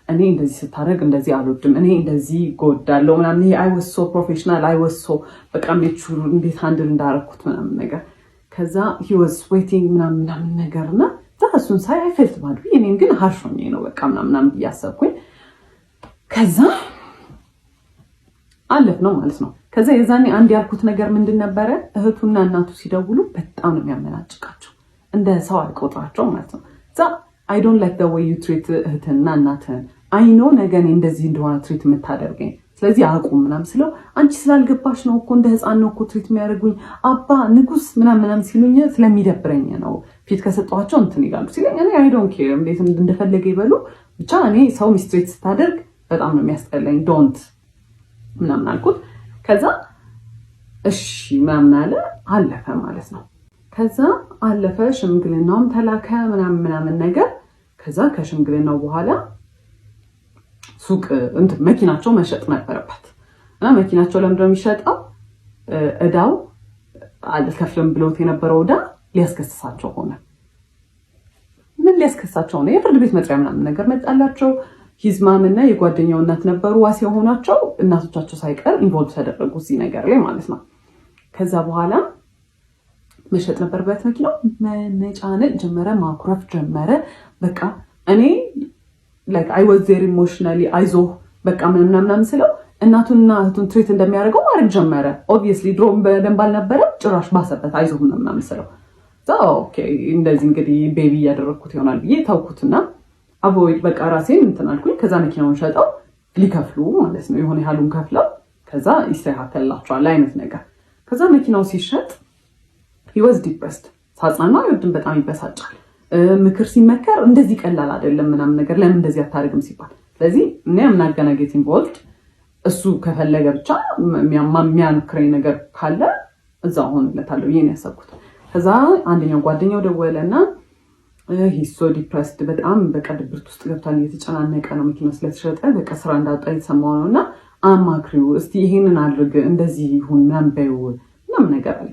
እኔ እንደዚህ ስታደርግ እንደዚህ አልወድም፣ እኔ እንደዚህ ጎዳለው ምናምን። ይሄ I was so professional፣ I was so በቃ mature እንዴት handle እንዳረኩት ምናምን ነገር። ከዛ he was sweating ምናምን ምናምን ነገር እና እሱን ሳይ I felt bad። እኔም ግን harsh ሆኜ ነው በቃ ምናምን ምናምን እያሰብኩኝ ከዛ አለፍ ነው ማለት ነው። ከዛ የዛኔ አንድ ያልኩት ነገር ምንድን ነበረ? እህቱና እናቱ ሲደውሉ በጣም ነው የሚያመናጭቃቸው፣ እንደ ሰው አይቆጥራቸው ማለት ነው። እዛ I don't like the way you treat እህትህንና እናትህን፣ I know ነገ እኔ እንደዚህ እንደሆነ treat የምታደርገኝ፣ ስለዚህ አቁም ምናምን ስለው አንቺ ስላልገባሽ ነው እኮ፣ እንደ ህፃን ነው እኮ treat የሚያደርጉኝ፣ አባ ንጉስ ምናምን ምናምን ሲሉኝ ስለሚደብረኝ ነው፣ ፊት ከሰጠኋቸው እንትን ይላሉ ሲለኝ እኔ I don't care፣ እንዴት እንደፈለገ ይበሉ፣ ብቻ እኔ ሰው mistreat ስታደርግ በጣም ነው የሚያስጠላኝ፣ don't ምናምን አልኩት። ከዛ እሺ ምናምን አለ፣ አለፈ ማለት ነው። ከዛ አለፈ፣ ሽምግልናውም ተላከ ምናምን ምናምን ነገር። ከዛ ከሽምግልናው በኋላ ሱቅ እንትን መኪናቸው መሸጥ ነበረበት። እና መኪናቸው ለምንድነው የሚሸጠው? እዳው አልከፍልም ብሎት የነበረው እዳ ሊያስከስሳቸው ሆነ። ምን ሊያስከሳቸው ሆነ? የፍርድ ቤት መጥሪያ ምናምን ነገር መጣላቸው። His mom እና የጓደኛው እናት ነበሩ ዋስ የሆኗቸው። እናቶቻቸው ሳይቀር involve ተደረጉ እዚህ ነገር ላይ ማለት ነው። ከዛ በኋላ መሸጥ ነበረበት መኪናው። መነጫነጭ ጀመረ፣ ማኩረፍ ጀመረ። በቃ እኔ like I was there emotionally፣ አይዞህ በቃ ምናምን ምናምን ስለው እናቱንና እህቱን treat እንደሚያደርገው ማድረግ ጀመረ። Obviously ድሮም በደንብ አልነበረ፣ ጭራሽ ባሰበት። አይዞህ ምናምን ስለው okay እንደዚህ እንግዲህ baby እያደረግኩት ይሆናል ብዬ ተውኩትና avoid በቃ ራሴን እንትን አልኩኝ። ከዛ መኪናውን ሸጠው ሊከፍሉ ማለት ነው፣ የሆነ ያህሉን ከፍለው ከዛ ይስተካከልላቸዋል አይነት ነገር። ከዛ መኪናው ሲሸጥ he was depressed። ሳጽናና አይወድም፣ በጣም ይበሳጫል። ምክር ሲመከር እንደዚህ ቀላል አይደለም ምናምን ነገር፣ ለምን እንደዚህ አታደርግም ሲባል፣ ስለዚህ እኔ I'm not gonna get involved፣ እሱ ከፈለገ ብቻ የሚያምክረኝ ነገር ካለ እዛ ሆንለታለሁ ብዬ ነው ያሰብኩት። ከዛ አንደኛው ጓደኛው ደወለ እና he's so depressed፣ በጣም በቃ ድብርት ውስጥ ገብቷል፣ እየተጨናነቀ ነው፣ መኪና ስለተሸጠ በቃ ስራ እንዳጣ የተሰማው ነው እና አማክሪው እስቲ፣ ይሄንን አድርግ፣ እንደዚህ ይሁን ምናምን በይው ምናምን ነገር አለ።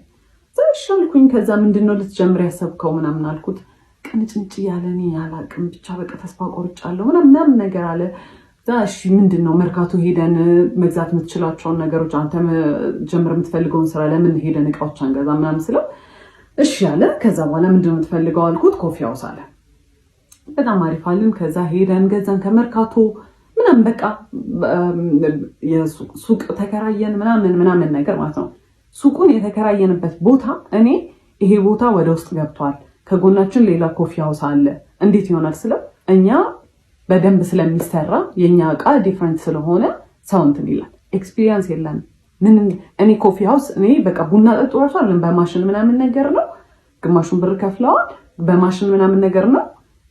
እሺ አልኩኝ። ከዛ ምንድን ነው ልትጀምር ያሰብከው ምናምን አልኩት። ቅንጭንጭ እያለ እኔ አላቅም ብቻ በቃ ተስፋ ቆርጫለሁ ምናምን ነገር አለ። እሺ ምንድን ነው፣ መርካቶ ሄደን መግዛት የምትችላቸውን ነገሮች፣ አንተ ጀምር የምትፈልገውን ስራ ለምን ሄደን እቃዎች አንገዛ ምናምን ስለው እሺ አለ። ከዛ በኋላ ምንድን ነው የምትፈልገው አልኩት። Coffee house አለ። በጣም አሪፍ አልን። ከዛ ሄደን ገዛን ከመርካቶ ምናምን፣ በቃ ሱቅ ተከራየን ምናምን ምናምን ነገር ማለት ነው። ሱቁን የተከራየንበት ቦታ እኔ ይሄ ቦታ ወደ ውስጥ ገብቷል፣ ከጎናችን ሌላ coffee house አለ፣ እንዴት ይሆናል ስለው እኛ በደንብ ስለሚሰራ፣ የእኛ እቃ different ስለሆነ ሰው እንትን ይላል። Experience የለንም። ምን እኔ coffee house እኔ በቃ ቡና ጠጡ እራሱ አለን፣ በማሽን ምናምን ነገር ነው። ግማሹን ብር ከፍለዋል። በማሽን ምናምን ነገር ነው።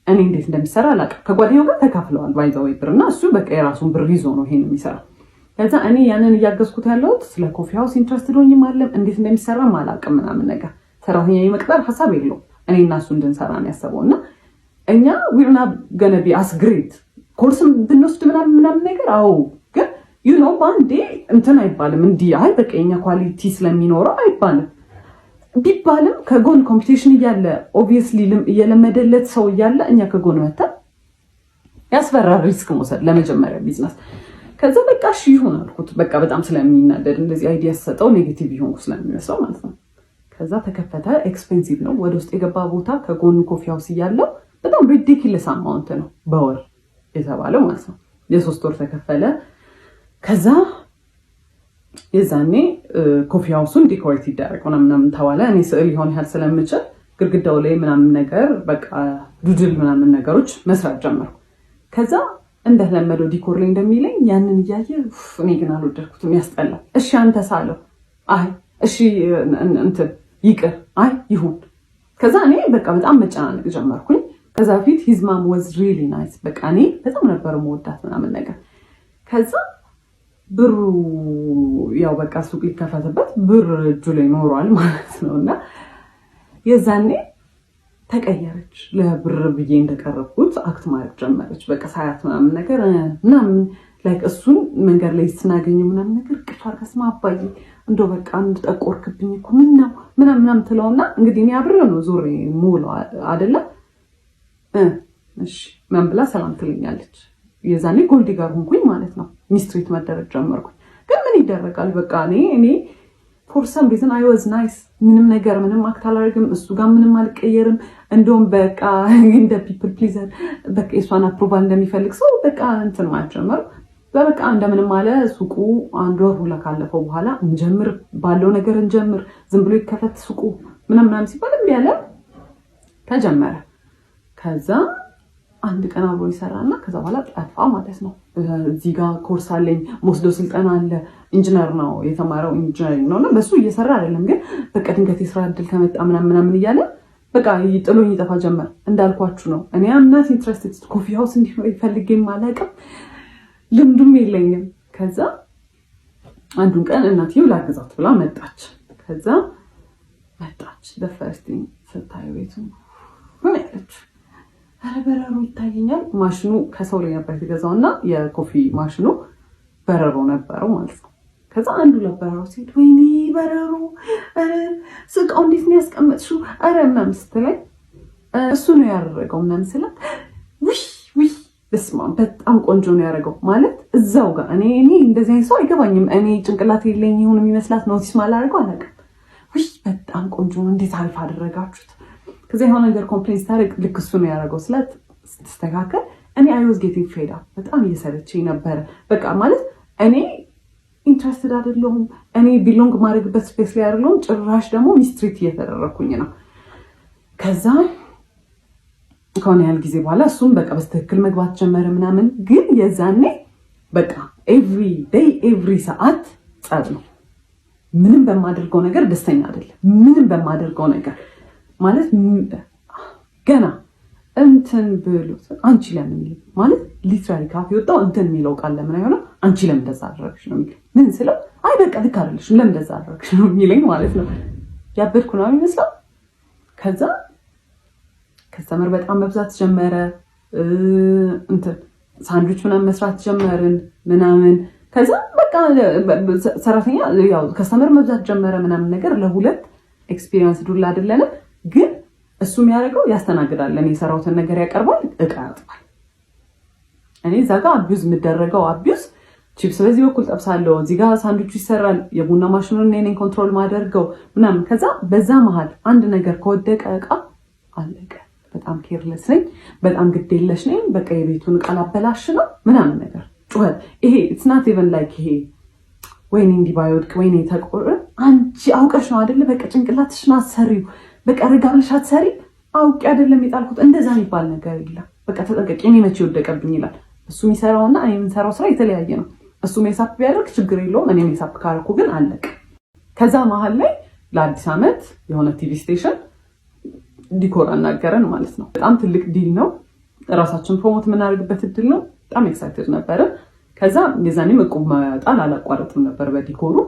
እኔ እንዴት እንደሚሰራ አላውቅም። ከጓደኛው ጋር ተካፍለዋል by the way ብር እና እሱ በቃ የራሱን ብር ይዞ ነው ይሄን የሚሰራው። ከዛ እኔ ያንን እያገዝኩት ያለሁት ስለ coffee house interested ሆኝም አለም፣ እንዴት እንደሚሰራም አላውቅም ምናምን ነገር፣ ሰራተኛ የመቅጠር ሀሳብ የለውም። እኔ እና እሱ እንድንሰራ ነው ያሰበው እና እኛ we're not gonna be as great፣ ኮርስም ብንወስድ ምናምን ምናምን ነገር፣ አዎ ግን በአንዴ እንትን አይባልም። እንዲህ አይ በቃ የኛ quality ስለሚኖረው አይባልም። ቢባልም ከጎን competition እያለ፣ obviously እየለመደለት ሰው እያለ እኛ ከጎን መተን ያስፈራል risk መውሰድ ለመጀመሪያ ቢዝነስ። ከዛ በቃ እሺ ይሁን አልኩት። በቃ በጣም ስለሚናደድ እንደዚህ idea ሰጠው negative ይሆንኩ ስለሚመስለው ማለት ነው። ከዛ ተከፈተ። Expensive ነው። ወደ ውስጥ የገባ ቦታ ከጎኑ coffee house እያለው በጣም ridiculous amount ነው በወር የተባለው ማለት ነው። የ3 ወር ተከፈለ። ከዛ የዛኔ coffee house ኡን decorate ይደረግ ምናምን ተባለ። እኔ ስዕል ሊሆን ያህል ስለምችል ግድግዳው ላይ ምናምን ነገር በቃ doodle ምናምን ነገሮች መስራት ጀመርኩ። ከዛ እንደተለመደው decor ላይ እንደሚለኝ ያንን እያየ እኔ ግን አልወደድኩትም፣ ያስጠላል። እሺ አንተ ሳለው፣ አይ እሺ እንትን ይቅር፣ አይ ይሁን። ከዛ እኔ በቃ በጣም መጨናነቅ ጀመርኩኝ። ከዛ በፊት his mom was really nice፣ በቃ እኔ በጣም ነበር መወዳት ምናምን ነገር። ከዛ ብሩ ያው በቃ ሱቅ ሊከፈትበት ብር እጁ ላይ ኖሯል ማለት ነው። እና የዛኔ ተቀየረች። ለብር ብዬ እንደቀረብኩት act ማድረግ ጀመረች። በቃ ሳያት ምናምን ነገር ምናምን like እሱን መንገድ ላይ ስናገኘው ምናምን ነገር ቅፍ አድርጋ ስማ አባዬ እንደው በቃ አንድ ጠቆርክብኝ እኮ ምን ነው ምናምን ምናምን ትለውና እንግዲህ እኔ አብሬው ነው ዞሬ የምውለው አይደለም፣ እሺ ምን ብላ ሰላም ትለኛለች። የዛኔ gold digger ሆንኩኝ ማለት ነው። Mistreat መደረግ ጀመርኩኝ። ግን ምን ይደረጋል፣ በቃ እኔ for some reason I was nice፣ ምንም ነገር ምንም act አላደርግም። እሱ ጋር ምንም አልቀየርም። እንደውም በቃ እንደ people pleaser፣ በቃ የእሷን approval እንደሚፈልግ ሰው በቃ እንትን ማለት ጀመርኩ። በበቃ እንደምንም አለ፣ ሱቁ አንድ ወር ሁላ ካለፈው በኋላ እንጀምር ባለው ነገር እንጀምር፣ ዝም ብሎ ይከፈት ሱቁ ምናምን ምናምን ሲባል እምቢ አለ። ተጀመረ። ከዛ አንድ ቀን አብሮ ይሰራና ከዛ በኋላ ጠፋ ማለት ነው። እዚህ ጋር ኮርስ አለኝ፣ መወስደው ስልጠና አለ። ኢንጂነር ነው የተማረው፣ engineering ነው እና በሱ እየሰራ አይደለም፣ ግን በቃ ድንገት የስራ እድል ከመጣ ምናምን ምናምን እያለ በቃ ጥሎኝ ይጠፋ ጀመር። እንዳልኳችሁ ነው፣ እኔ I'm not interested፣ coffee house እንዲኖር ፈልጌም አላውቅም፣ ልምዱም የለኝም። ከዛ አንዱን ቀን እናትየው ላግዛት ብላ መጣች። ከዛ መጣች፣ the first thing ስታዩ ቤቱ ምን ያለች ኧረ በረሮ ይታየኛል። ማሽኑ ከሰው ላይ ነበር የተገዛው እና የ coffee ማሽኑ በረሮ ነበረው ማለት ነው። ከዛ አንዱ ለበረሮ ሲሄድ ወይኔ በረሮ፣ ኧረ ስቃው እንዴት ነው ያስቀመጥሽው? ኧረ ምናምን ስትለኝ እሱ ነው ያደረገው ምናምን ስላት ውይ ውይ በስመ አብ በጣም ቆንጆ ነው ያደረገው ማለት እዛው ጋር እኔ እንደዚህ አይነት ሰው አይገባኝም። እኔ ጭንቅላት የለኝ ይሁን የሚመስላት notice ማላደርገው አላውቅም። ውይ በጣም ቆንጆ ነው፣ እንዴት አሪፍ አደረጋችሁት። ከዚያ የሆነ ነገር complain ስታደርግ ልክ እሱ ነው ያደረገው ስላት ስትስተካከል እኔ I was getting fed up፣ በጣም እየሰለቸኝ ነበረ። በቃ ማለት እኔ interested አይደለሁም። እኔ belong ማድረግበት space ላይ አይደለሁም። ጭራሽ ደግሞ mistreat እየተደረግኩኝ ነው። ከዛ ከሆነ ያህል ጊዜ በኋላ እሱም በቃ በስትክክል መግባት ጀመረ ምናምን። ግን የዛኔ በቃ every day every ሰዓት ጸብ ነው። ምንም በማደርገው ነገር ደስተኛ አይደለም። ምንም በማደርገው ነገር ማለት ገና እንትን ብሎ አንቺ ለምን ማለት literally ካፍ የወጣው እንትን የሚለው ቃል ለምን አይሆንም? አንቺ ለምን እንደዛ አደረግሽ ነው የሚለኝ። ምን ስለው አይ በቃ ልክ አይደለሽም ለምን እንደዛ አደረግሽ ነው የሚለኝ ማለት ነው። ያበድኩ ነው የሚመስለው። ከዛ customer በጣም መብዛት ጀመረ። እንትን ሳንድዊች ምናምን መስራት ጀመርን ምናምን። ከዛ በቃ ሰራተኛ ያው customer መብዛት ጀመረ ምናምን ነገር። ለሁለት experience ዱላ አይደለንም፣ ግን እሱ የሚያደርገው ያስተናግዳል። እኔ የሰራሁትን ነገር ያቀርባል፣ እቃ ያጥባል። እኔ እዛ ጋር abuse የምደረገው abuse፣ ቺፕስ በዚህ በኩል ጠብሳለሁ፣ እዚህ ጋር ሳንድዊቹ ይሰራል፣ የቡና ማሽኑን እኔ ነኝ control ማደርገው ምናምን። ከዛ በዛ መሀል አንድ ነገር ከወደቀ እቃ አለቀ። በጣም careless ነኝ፣ በጣም ግዴለሽ ነኝ። በቃ የቤቱን እቃ ላበላሽ ነው ምናምን ነገር ጩኸት። ይሄ it's not even like ይሄ ወይኔ እንዲህ ባይወድቅ ወይኔ ተቆር አንቺ አውቀሽ ነው አይደለ? በቃ ጭንቅላትሽን አትሰሪው፣ በቃ ረጋ ብለሽ አትሰሪ። አውቄ አይደለም የጣልኩት እንደዛ የሚባል ነገር የለም። በቃ ተጠንቀቂ፣ እኔ መቼ ወደቀብኝ ይላል። እሱ የሚሰራውና እኔ የምንሰራው ስራ የተለያየ ነው። እሱ mess up ቢያደርግ ችግር የለውም። እኔ mess up ካረኩ ግን አለቅ። ከዛ መሀል ላይ ለአዲስ ዓመት የሆነ TV station decor አናገረን ማለት ነው። በጣም ትልቅ deal ነው። ራሳችን promote የምናደርግበት እድል ነው። በጣም excited ነበርን። ከዛ የዛኔም እቁብ መጣል አላቋረጥም ነበር። በ decor ኡ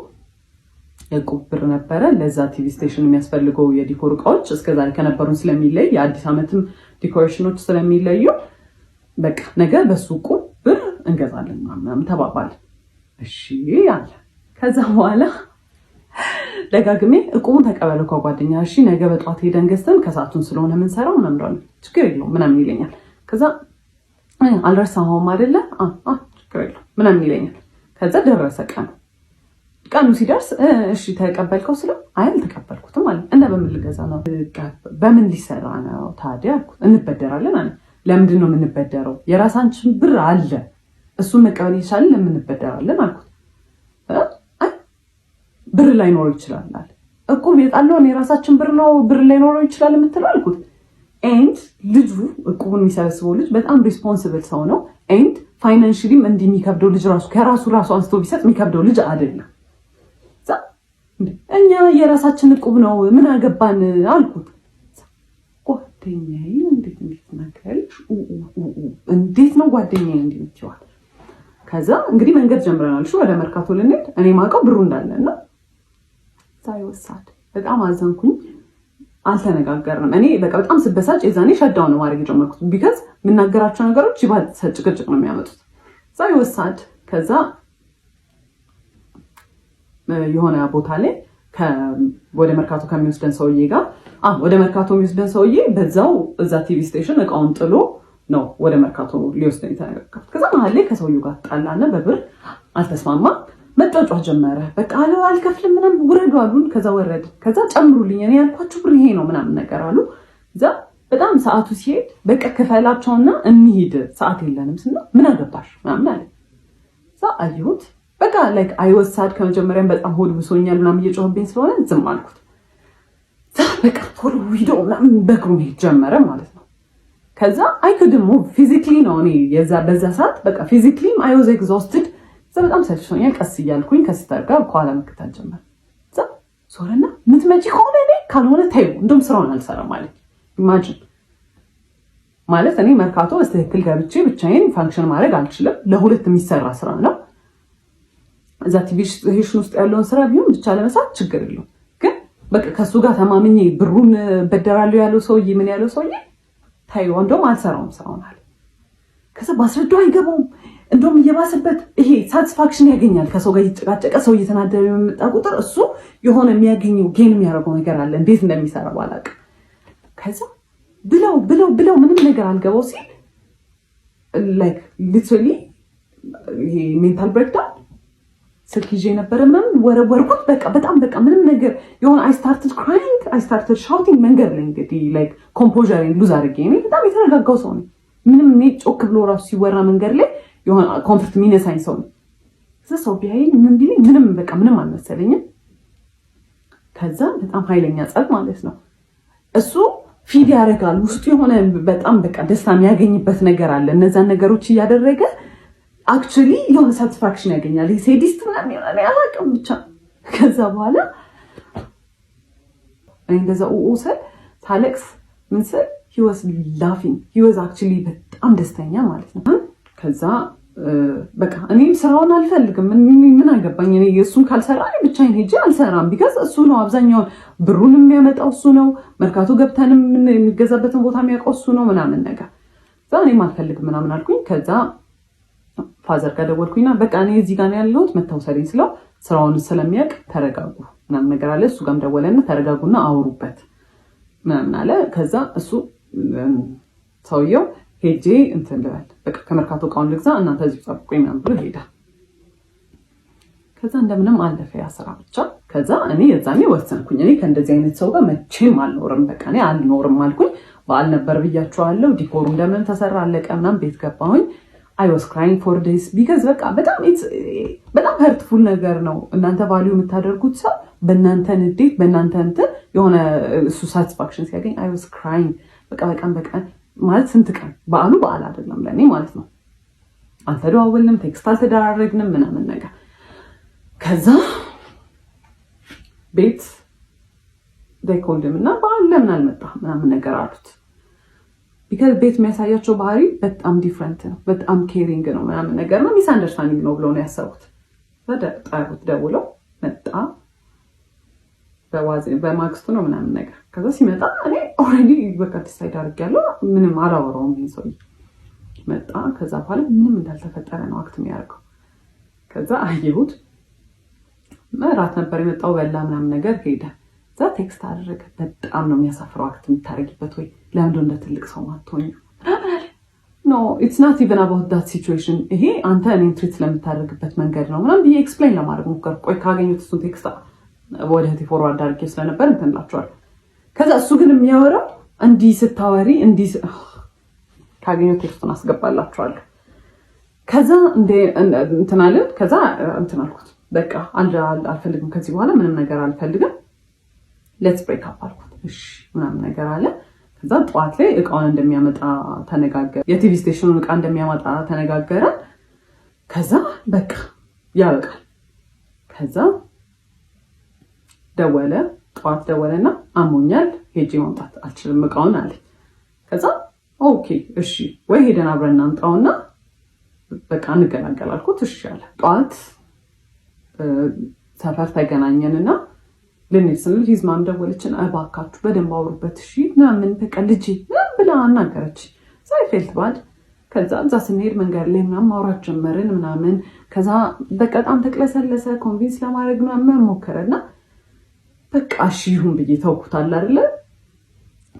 የእቁብ ብር ነበረ። ለዛ TV station የሚያስፈልገው የ decor እቃዎች እስከዛሬ ከነበሩን ስለሚለይ፣ የአዲስ ዓመትም decoration ኖች ስለሚለዩ በቃ ነገ በሱ እቁብ ብር እንገዛለን ምናምን ተባባልን። እሺ አለ። ከዛ በኋላ ደጋግሜ እቁቡን ተቀበለው ከጓደኛ፣ እሺ ነገ በጠዋት ሄደን ገዝተን ከሰዓቱን ስለሆነ የምንሰራው ምናምን ችግር የለውም ምናምን ይለኛል። ከዛ አልረሳኸውም አይደለ? ችግር የለውም ምናምን ይለኛል። ከዛ ደረሰ ቀኑ። ቀኑ ሲደርስ እሺ ተቀበልከው ስለው አይ አልተቀበልኩትም አለ። እና በምን ልገዛ ነው? በምን ሊሰራ ነው ታዲያ አልኩት። እንበደራለን አለ። ለምንድን ነው የምንበደረው? የራሳችን ብር አለ፣ እሱን መቀበል እየቻልን ለምን እንበደራለን አልኩት። አይ ብር ላይኖረው ይችላል አለ። እቁብ የጣለውን የራሳችን ብር ነው ብር ላይኖረው ይችላል የምትለው አልኩት። And ልጁ እቁቡን የሚሰበስበው ልጅ በጣም responsible ሰው ነው። And financially ም እንዲህ የሚከብደው ልጅ ራሱ ከራሱ ራሱ አንስቶ ቢሰጥ የሚከብደው ልጅ አይደለም። እኛ የራሳችን እቁብ ነው ምን አገባን አልኩት። ጓደኛዬ እንዴት እንዴት ትናገሪያለሽ? እንዴት ነው ጓደኛዬ እንዲህ ይችላል። ከዛ እንግዲህ መንገድ ጀምረናል። እሺ ወደ መርካቶ ልንሄድ እኔ ማውቀው ብሩ እንዳለ እና ሳይወሳድ በጣም አዘንኩኝ። አልተነጋገርንም። እኔ በቃ በጣም ስበሳጭ የዛኔ shut down ነው ማድረግ የጀመርኩት። Because የምናገራቸው ነገሮች ይባል ጭቅጭቅ ነው የሚያመጡት። ሳይወሳድ ከዛ የሆነ ቦታ ላይ ወደ መርካቶ ከሚወስደን ሰውዬ ጋር፣ ወደ መርካቶ የሚወስደን ሰውዬ በዛው እዛ TV station እቃውን ጥሎ ነው ወደ መርካቶ ሊወስደን የተነጋገሩት። ከዛ መሀል ላይ ከሰውዬው ጋር ጣላና በብር አልተስማማም። መጫጫ ጀመረ። በቃ አልከፍልም ምናምን ውረዱ አሉን። ከዛ ወረድ። ከዛ ጨምሩልኝ እኔ ያልኳችሁ ብር ይሄ ነው ምናምን ነገር አሉ። እዛ በጣም ሰዓቱ ሲሄድ በቃ ክፈላቸውና እንሂድ ሰዓት የለንም ስንለው ምን አገባሽ ምናምን አለ። እዛ አየሁት። በቃ like I was sad፣ ከመጀመሪያም በጣም ሆድ ብሶኛል ምናምን እየጮህብኝ ስለሆነ ዝም አልኩት። በቃ ቶሎ ሂዶ ምናምን በእግሩ መሄድ ጀመረ ማለት ነው። ከዛ I couldn't move physically ነው እኔ የዛ በዛ ሰዓት በቃ physically ም I was exhausted። እዛ በጣም ሰልችቶኛል። ቀስ እያልኩኝ ከ sister ጋር ከኋላ መከተል ጀመር። እዛ ዞረና ምትመጪ ከሆነ እኔ ካልሆነ ተይው፣ እንደውም ስራውን አልሰራም አለኝ። Imagine፣ ማለት እኔ መርካቶ በስትክክል ገብቼ ብቻዬን function ማድረግ አልችልም። ለሁለት የሚሰራ ስራ ነው። እዛ TV station ውስጥ ያለውን ስራ ቢሆን ብቻ ለመስራት ችግር የለውም። ግን በቃ ከእሱ ጋር ተማምኜ ብሩን በደራለሁ ያለው ሰውዬ ምን ያለው ሰውዬ ታዩ፣ እንደውም አልሰራውም ስራውን አለ። ከዛ ባስረዳው አይገባውም። እንደውም እየባሰበት ይሄ satisfaction ያገኛል። ከሰው ጋር እየተጨቃጨቀ፣ ሰው እየተናደደ የመጣ ቁጥር እሱ የሆነ የሚያገኘው፣ gain የሚያደርገው ነገር አለ። እንዴት እንደሚሰራ ባላውቅም። ከዛ ብለው ብለው ብለው ምንም ነገር አልገባው ሲል like literally ይሄ mental breakdown፣ ስልክ ይዤ ነበረ ምናምን ወረወርኩት። በቃ በጣም በቃ ምንም ነገር የሆነ I started crying, I started shouting መንገድ ላይ። እንግዲህ like composure ኤን lose አድርጌ፣ እኔ በጣም የተረጋጋው ሰው ነኝ። ምንም እኔ ጮክ ብሎ ራሱ ሲወራ መንገድ ላይ የሆነ comfort የሚነሳኝ ሰው ነኝ። እዛ ሰው ቢያየኝ ምን ቢለኝ ምንም በቃ ምንም አልመሰለኝም። ከዛ በጣም ኃይለኛ ጸብ ማለት ነው። እሱ feed ያደርጋል፣ ውስጡ የሆነ በጣም በቃ ደስታ የሚያገኝበት ነገር አለ። እነዛን ነገሮች እያደረገ actually የሆነ satisfaction ያገኛል። Sadist ምናምን ይሆናል፣ አላውቅም ብቻ። ከዛ በኋላ እኔ እንደዛ ኡ ስል፣ ሳለቅስ፣ ምን ስል he was laughing. He was actually በጣም ደስተኛ ማለት ነው። ከዛ በቃ እኔም ስራውን አልፈልግም። ምን አገባኝ እኔ፣ እሱን ካልሰራ እኔ ብቻዬን ሄጄ አልሰራም። Because እሱ ነው አብዛኛውን ብሩን የሚያመጣው፣ እሱ ነው። መርካቶ ገብተንም የሚገዛበትን ቦታ የሚያውቀው እሱ ነው ምናምን ነገር። እዛ እኔም አልፈልግም ምናምን አልኩኝ። ከዛ father ጋር ደወልኩኝና በቃ እኔ እዚህ ጋር ነው ያለሁት፣ መተህ ውሰደኝ ስለው ስራውን ስለሚያውቅ ተረጋጉ ምናምን ነገር አለ። እሱ ጋርም ደወለና ተረጋጉና አውሩበት ምናምን አለ። ከዛ እሱ ሰውየው ሄጄ እንትን ልበል፣ በቃ ከመርካቶ እቃውን ልግዛ፣ እናንተ እዚሁ ጠብቁኝ ምናምን ብሎ ሄደ። ከዛ እንደምንም አለፈ ያ ስራ ብቻ። ከዛ እኔ የዛኔ ወሰንኩኝ፣ እኔ ከእንደዚህ አይነት ሰው ጋር መቼም አልኖርም፣ በቃ እኔ አልኖርም አልኩኝ። በዓል ነበር ብያቸዋለሁ። Decor ኡ እንደምንም ተሰራ፣ አለቀ ምናምን፣ ቤት ገባሁኝ። I was crying for days because በቃ በጣም በጣም hurtful ነገር ነው። እናንተ value የምታደርጉት ሰው በእናንተ ንዴት፣ በእናንተ እንትን የሆነ እሱ satisfaction ሲያገኝ I was crying። በቃ በቀን በቀን ማለት ስንት ቀን በዓሉ በዓል አይደለም ለእኔ ማለት ነው። አልተደዋወልንም፣ text አልተደራረግንም ምናምን ነገር። ከዛ ቤት called him እና በዓል ለምን አልመጣ ምናምን ነገር አሉት። Because ቤት የሚያሳያቸው ባህሪ በጣም different ነው፣ በጣም caring ነው ምናምን ነገር ነው። Misunderstanding ነው ብለው ነው ያሰቡት። ጠሩት፣ ደውለው መጣ። በማግስቱ ነው ምናምን ነገር። ከዛ ሲመጣ እኔ already በቃ decide አድርጌያለሁ። ምንም አላወራውም። ይሄን ሰውዬ መጣ። ከዛ በኋላ ምንም እንዳልተፈጠረ ነው act የሚያደርገው። ከዛ አየሁት። እራት ነበር የመጣው፣ በላ ምናምን ነገር ሄደ። እዛ text አደረገ። በጣም ነው የሚያሳፍረው act የምታደርጊበት፣ ወይ ለምንድን እንደ ትልቅ ሰው ማትሆኚ ምናምን አለ። No, it's not even about that situation፣ ይሄ አንተ እኔን treat ስለምታደርግበት መንገድ ነው ምናምን ብዬ explain ለማድረግ ሞከርኩ። ቆይ ካገኙት እሱን text ወደ እህቴ forward አድርጌ ስለነበር እንትን እላቸዋለሁ። ከዛ እሱ ግን የሚያወራው እንዲህ ስታወሪ እንዲህ፣ ካገኘሁት text ኡን አስገባላችኋለሁ። ከዛ እንትን አለን። ከዛ እንትን አልኩት፣ በቃ አልፈልግም፣ ከዚህ በኋላ ምንም ነገር አልፈልግም፣ let's break up አልኩት። እሺ ምናምን ነገር አለ። ከዛ ጠዋት ላይ እቃውን እንደሚያመጣ ተነጋገረ። የ TV station ኑን እቃ እንደሚያመጣ ተነጋገረ። ከዛ በቃ ያበቃል። ከዛ ደወለ፣ ጠዋት ደወለና አሞኛል፣ ሄጄ ማምጣት አልችልም እቃውን አለ። ከዛ okay እሺ ወይ ሄደን አብረን እናምጣውና በቃ እንገላገል አልኩት። እሺ አለ። ጠዋት ሰፈር ተገናኘንና ልንሄድ ስንል his mom ደወለችን። እባካችሁ በደንብ አውሩበት እሺ ምናምን፣ በቃ ልጄ ምናምን ብላ አናገረች። I felt bad። ከዛ እዛ ስንሄድ መንገድ ላይ ምናምን ማውራት ጀመርን ምናምን። ከዛ በቃ በጣም ተቅለሰለሰ። Convince ለማድረግ ምናምን ሞከረና በቃ እሺ ይሁን ብዬ ተውኩታል አይደለ፣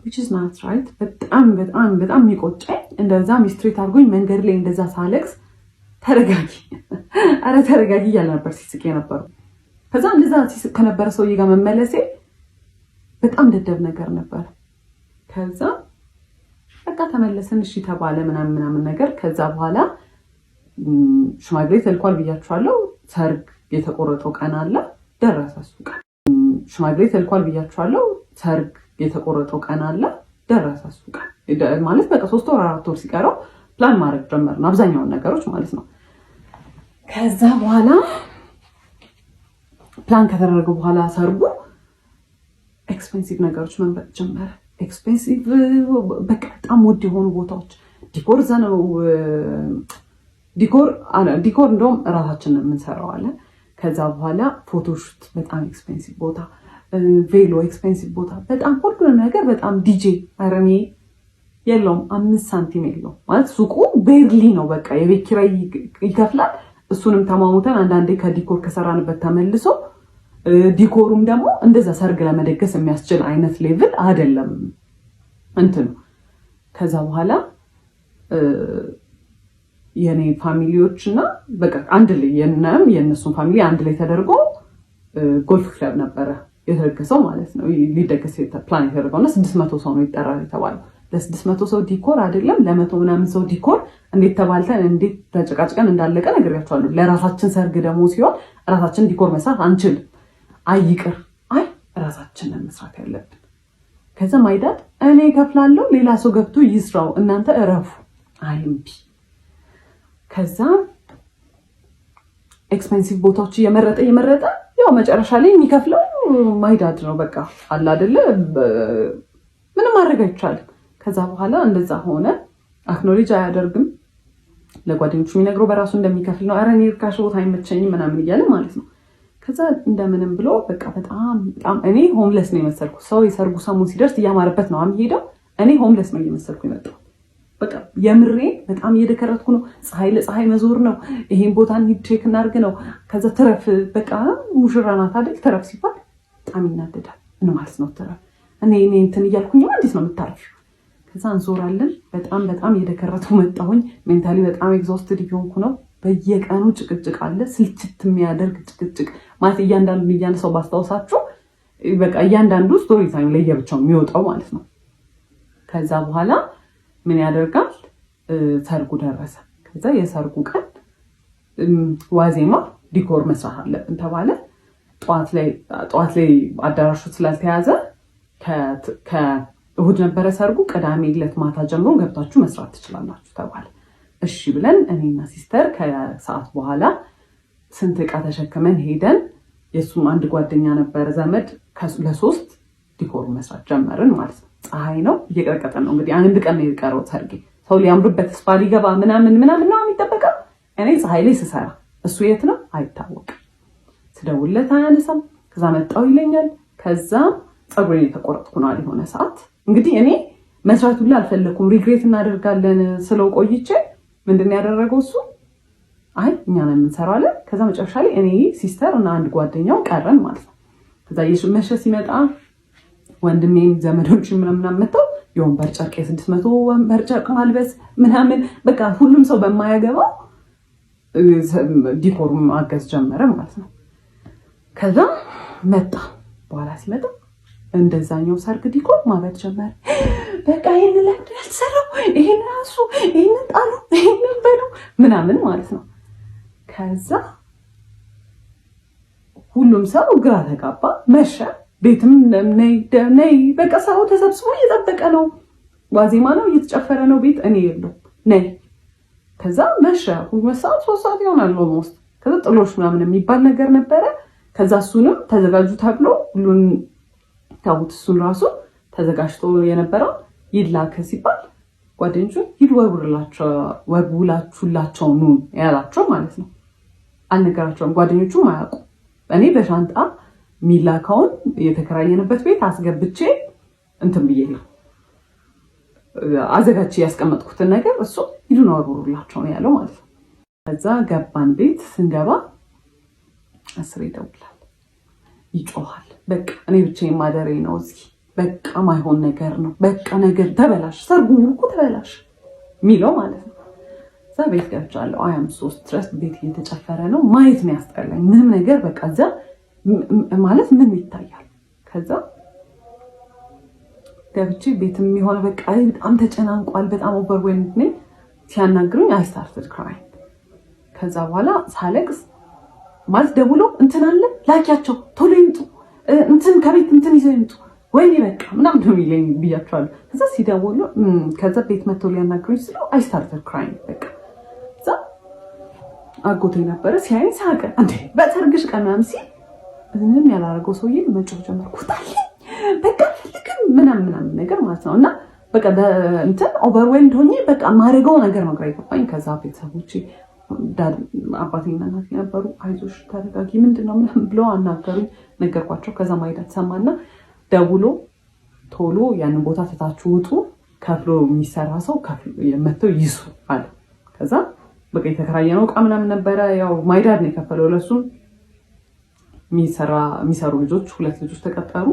which is not right። በጣም በጣም በጣም የሚቆጨኝ እንደዛ mistreat አድርጎኝ መንገድ ላይ እንደዛ ሳለቅስ ተረጋጊ፣ አረ ተረጋጊ እያለ ነበር ሲስቅ የነበረው። ከዛ እንደዛ ሲስቅ ከነበረ ሰውዬ ጋር መመለሴ በጣም ደደብ ነገር ነበር። ከዛ በቃ ተመለስን፣ እሺ ተባለ ምናምን ምናምን ነገር። ከዛ በኋላ ሽማግሌ ተልኳል ብያችኋለሁ። ሰርግ የተቆረጠው ቀን አለ፣ ደረሰ እሱ ቀን። ሽማግሌ ተልኳል ብያችኋለሁ። ሰርግ የተቆረጠው ቀን አለ፣ ደረሰ እሱ ቀን። ማለት በቃ 3 ወር 4 ወር ሲቀረው ፕላን ማድረግ ጀመርን አብዛኛውን ነገሮች ማለት ነው። ከዛ በኋላ ፕላን ከተደረገ በኋላ ሰርጉ expensive ነገሮች መምረጥ ጀመረ። Expensive፣ በቃ በጣም ውድ የሆኑ ቦታዎች፣ decor እዛ ነው። Decor እንደውም እራሳችንን የምንሰራው አለ። ከዛ በኋላ photoshoot በጣም expensive ቦታ፣ ቬሎ expensive ቦታ፣ በጣም ሁሉንም ነገር በጣም፣ ዲጄ፣ ኧረ እኔ የለውም፣ 5 ሳንቲም የለውም። ማለት ሱቁ barely ነው፣ በቃ የቤት ኪራይ ይከፍላል። እሱንም ተማሙተን አንዳንዴ ከ decor ከሰራንበት ተመልሶ፣ decor ኡም ደግሞ እንደዛ ሰርግ ለመደገስ የሚያስችል አይነት level አይደለም እንትኑ። ከዛ በኋላ የኔ family ዎች እና በቃ አንድ ላይ የነም የእነሱን family አንድ ላይ ተደርጎ golf club ነበረ የተደገሰው ማለት ነው። ሊደገስ ፕላን የተደረገው እና 600 ሰው ነው ይጠራል የተባለው። ለ600 ሰው decor አይደለም፣ ለ100 ምናምን ሰው decor እንዴት ተባልተን እንዴት ተጨቃጭቀን እንዳለቀ ነግሬያቸዋለሁ። ለራሳችን ሰርግ ደግሞ ሲሆን ራሳችን decor መስራት አንችልም። አይ ይቅር፣ አይ ራሳችንን መስራት ያለብን። ከዛ my dad እኔ እከፍላለሁ፣ ሌላ ሰው ገብቶ ይስራው፣ እናንተ እረፉ። አይ እምቢ። ከዛ expensive ቦታዎች እየመረጠ እየመረጠ ያው መጨረሻ ላይ የሚከፍለው my dad ነው። በቃ አለ አይደለ፣ ምንም ማድረግ አይቻልም። ከዛ በኋላ እንደዛ ሆነ። Acknowledge አያደርግም። ለጓደኞቹ የሚነግረው በራሱ እንደሚከፍል ነው። ኧረ እኔ ርካሽ ቦታ አይመቸኝም ምናምን እያለ ማለት ነው። ከዛ እንደምንም ብሎ በቃ በጣም በጣም እኔ homeless ነው የመሰልኩ። ሰው የሰርጉ ሰሞን ሲደርስ እያማረበት ነው የሚሄደው። እኔ homeless ነው እየመሰልኩ የመጣሁት። በቃ የምሬ በጣም እየደከረትኩ ነው። ፀሐይ ለፀሐይ መዞር ነው። ይሄን ቦታ እንሂድ check እናድርግ ነው። ከዛ ትረፍ፣ በቃ ሙሽራ ናት አይደል? ትረፍ ሲባል በጣም ይናደዳል። ምን ማለት ነው ትረፍ? እኔ እንትን እያልኩኝ እንዴት ነው የምታርፊው? ከዛ እንዞራለን። በጣም በጣም እየደከረቱ መጣሁኝ። Mentally በጣም exhausted እየሆንኩ ነው። በየቀኑ ጭቅጭቅ አለ። ስልችት የሚያደርግ ጭቅጭቅ ማለት እያንዳንዱ እያነሳው ባስታውሳችሁ በቃ እያንዳንዱ story time ለየብቻው የሚወጣው ማለት ነው። ከዛ በኋላ ምን ያደርጋል? ሰርጉ ደረሰ። ከዛ የሰርጉ ቀን ዋዜማ decor መስራት አለብን ተባለ። ጠዋት ላይ አዳራሹ ስላልተያዘ ከእሁድ ነበረ ሰርጉ። ቅዳሜ ዕለት ማታ ጀምሮ ገብታችሁ መስራት ትችላላችሁ ተባለ። እሺ ብለን እኔና sister ከሰዓት በኋላ ስንት ዕቃ ተሸክመን ሄደን፣ የእሱም አንድ ጓደኛ ነበረ ዘመድ፣ ለሶስት decor ኡ መስራት ጀመርን ማለት ነው። ፀሐይ ነው፣ እየቀጠቀጠን ነው። እንግዲህ አንድ ቀን ነው የቀረው ሰርጌ። ሰው ሊያምርበት spa ሊገባ ምናምን ምናምን ነው የሚጠበቀው። እኔ ፀሐይ ላይ ስሰራ እሱ የት ነው አይታወቅም። ስደውልለት አያነሳም። ከዛ መጣው ይለኛል። ከዛ ፀጉሬን የተቆረጥኩ ነው የሆነ ሰዓት። እንግዲህ እኔ መስራቱን ላይ አልፈለኩም። Regret እናደርጋለን ስለው ቆይቼ ምንድን ያደረገው እሱ አይ እኛ ነው የምንሰራው አለ። ከዛ መጨረሻ ላይ እኔ፣ sister እና አንድ ጓደኛው ቀረን ማለት ነው። ከዛ መሸ ሲመጣ ወንድሜም ዘመዶች ምናምን መጥተው የወንበር ጨርቅ፣ የ600 ወንበር ጨርቅ ማልበስ ምናምን፣ በቃ ሁሉም ሰው በማያገባው decor ማገዝ ጀመረ ማለት ነው። ከዛ መጣ። በኋላ ሲመጣ እንደዛኛው ሰርግ decor ማበድ ጀመረ። በቃ ይህን ለምንድን ያልተሰራው? ይሄን ራሱ፣ ይሄንን ጣሉ፣ ይሄንን በሉ ምናምን ማለት ነው። ከዛ ሁሉም ሰው ግራ ተጋባ። መሸ። ቤትም ነይ ነይ፣ በቃ ሰው ተሰብስቦ እየጠበቀ ነው። ዋዜማ ነው፣ እየተጨፈረ ነው ቤት፣ እኔ የለሁም፣ ነይ። ከዛ መሸ። 2 ሰዓት 3 ሰዓት ይሆናል almost። ከዛ ጥሎሽ ምናምን የሚባል ነገር ነበረ። ከዛ እሱንም ተዘጋጁ ተብሎ ሁሉን ተዉት። እሱን ራሱ ተዘጋጅቶ የነበረው ይላክ ሲባል ጓደኞቹ ሂዱ ወርውላችሁላቸው ኑ ያላቸው ማለት ነው። አልነገራቸውም። ጓደኞቹም አያውቁ። እኔ በሻንጣ የሚላከውን የተከራየንበት ቤት አስገብቼ እንትን ብዬ ነው አዘጋጅቼ ያስቀመጥኩትን ነገር እሱ ሂዱን ወርውሩላቸው ነው ያለው ማለት ነው። ከዛ ገባን። ቤት ስንገባ አስሬ ይደውላል፣ ይጮሃል። በቃ እኔ ብቻዬን ማደሬ ነው እዚህ፣ በቃ ማይሆን ነገር ነው፣ በቃ ነገር ተበላሽ፣ ሰርጉ እኮ ተበላሽ የሚለው ማለት ነው። እዛ ቤት ገብቻለሁ። I am so stressed። ቤት እየተጨፈረ ነው። ማየት ነው ያስጠላኝ። ምንም ነገር በቃ እዛ ማለት ምን ይታያል። ከዛ ገብቼ ቤትም የሆነ በቃ በጣም ተጨናንቋል። በጣም overwhelmed ነኝ። ሲያናግሩኝ I started crying። ከዛ በኋላ ሳለቅስ ማለት ደውሎ እንትን አለ ላኪያቸው፣ ቶሎ ይምጡ፣ እንትን ከቤት እንትን ይዘው ይምጡ፣ ወይኔ በቃ ምናምን ነው የሚለኝ ብያቸዋለሁ። ከዛ ሲደውሉ፣ ከዛ ቤት መጥተው ሊያናግሩኝ ስለው I started crying። በቃ እዛ አጎቴ ነበረ፣ ሲያይን ሳቀ። እንዴ በሰርግሽ ቀን ምናምን ሲል ምንም ያላረገው ሰውዬ መጮህ ጀመርኩ። ውጣልኝ፣ በቃ አልፈልግም ምናምን ምናምን ነገር ማለት ነው። እና በቃ እንትን overwhelmed ሆኜ በቃ ማድረገው ነገር ነው ግራ የገባኝ። ከዛ ቤተሰቦቼ አባቴና እናቴ ነበሩ። አይዞሽ ተረጋጊ፣ ምንድን ነው ምናምን ብለው አናገሩኝ። ነገርኳቸው። ከዛ my dad ሰማና ደውሎ ቶሎ ያንን ቦታ ትታችሁ ውጡ፣ ከፍሎ የሚሰራ ሰው መጥተው ይስሩ አለ። ከዛ በቃ የተከራየነው እቃ ምናምን ነበረ። ያው my dad ነው የከፈለው ለሱም። የሚሰሩ ልጆች ሁለት ልጆች ተቀጠሩ።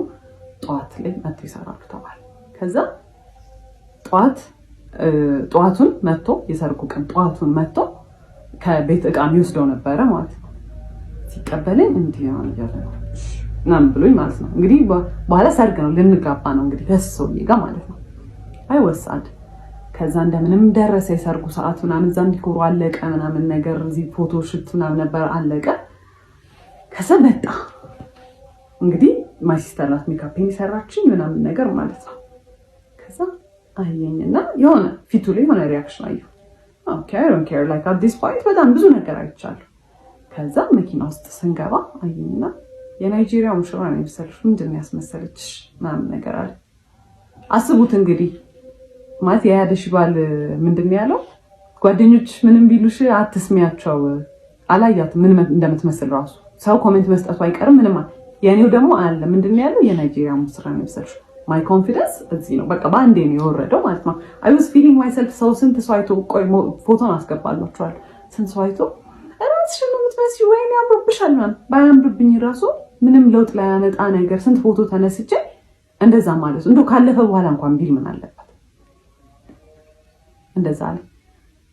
ጠዋት ላይ መጥተው ይሰራሉ ተባለ። ከዛ ጠዋት ጠዋቱን መጥቶ፣ የሰርጉ ቀን ጠዋቱን መጥቶ ከቤት እቃ የሚወስደው ነበረ ማለት ነው። ሲቀበለኝ እንዲህ እያለ ነው ምናምን ብሎኝ ማለት ነው። እንግዲህ በኋላ ሰርግ ነው፣ ልንጋባ ነው እንግዲህ ከሱ ሰውዬ ጋር ማለት ነው። I was sad። ከዛ እንደምንም ደረሰ የሰርጉ ሰዓት ምናምን፣ እዛም ዲኮሩ አለቀ ምናምን ነገር፣ እዚህ photo shoot ምናምን ነበር፣ አለቀ። ከዛ መጣ። እንግዲህ my sister ናት ሜካፔን የሰራችኝ ምናምን ነገር ማለት ነው። ከዛ አየኝና የሆነ ፊቱ ላይ የሆነ reaction አየሁ። Okay, I don't care, like at this point በጣም ብዙ ነገር አይቻለሁ። ከዛ መኪና ውስጥ ስንገባ አየኝና "የናይጄሪያ ሙሽራ ነው የመሰለሽ፣ ምንድን ነው ያስመሰለችሽ?" ምናምን ነገር አለ። አስቡት እንግዲህ፣ ማለት የያደሽ ባል ምንድን ነው ያለው? "ጓደኞች ምንም ቢሉሽ አትስሚያቸው።" አላያትም ምን እንደምትመስል ራሱ። ሰው comment መስጠቱ አይቀርም ምንም። የእኔው ደግሞ አለ፣ ምንድን ነው ያለው? "የናይጄሪያ ሙሽራ ነው የመሰለሽ።" My confidence እዚህ ነው፣ በቃ በአንዴ ነው የወረደው ማለት ነው። I was feeling myself። ሰው፣ ስንት ሰው አይቶ፣ ቆይ ፎቶን አስገባላችኋል። ስንት ሰው አይቶ "ራስሽን ነው የምትመስዪው፣ ወይኔ ያምርብሻል" ምናምን። ባያምርብኝ ራሱ ምንም ለውጥ ላያመጣ ነገር፣ ስንት ፎቶ ተነስቼ እንደዛ ማለት ነው። እንደው ካለፈ በኋላ እንኳን ቢል ምን አለበት? እንደዛ አለ።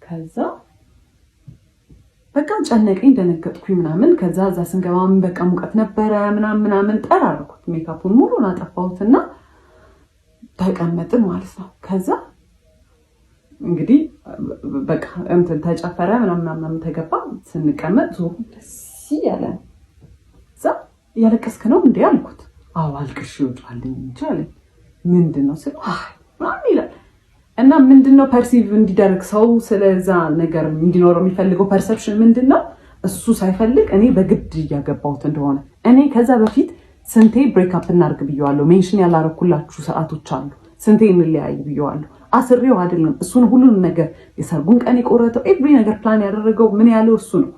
ከዛ በቃ ጨነቀኝ፣ ደነገጥኩኝ ምናምን። ከዛ እዛ ስንገባ በቃ ሙቀት ነበረ ምናምን ምናምን፣ ጠራርኩት፣ ሜካፑን ሙሉን አጠፋሁትና ተቀመጥን ማለት ነው። ከዛ እንግዲህ በቃ እንትን ተጨፈረ ምናምን ምናምን ተገባ። ስንቀመጥ ዞሩ ደስ እያለ ነው። እዛ "እያለቀስክ ነው እንዴ?" አልኩት። "አዎ፣ አልቅሼ ይወጣልኝ እንጂ" አለኝ። "ምንድን ነው?" ስለው ምናምን ይላል። እና ምንድን ነው perceive እንዲደረግ፣ ሰው ስለዛ ነገር እንዲኖረው የሚፈልገው perception ምንድን ነው? እሱ ሳይፈልግ እኔ በግድ እያገባሁት እንደሆነ። እኔ ከዛ በፊት ስንቴ break up እናርግ ብየዋለሁ። Mention ያላረኩላችሁ ሰዓቶች አሉ። ስንቴ እንለያይ ብየዋለሁ። አስሬው አይደለም፣ እሱን ሁሉንም ነገር የሰርጉን ቀን የቆረጠው፣ every ነገር ፕላን ያደረገው፣ ምን ያለው እሱ ነው።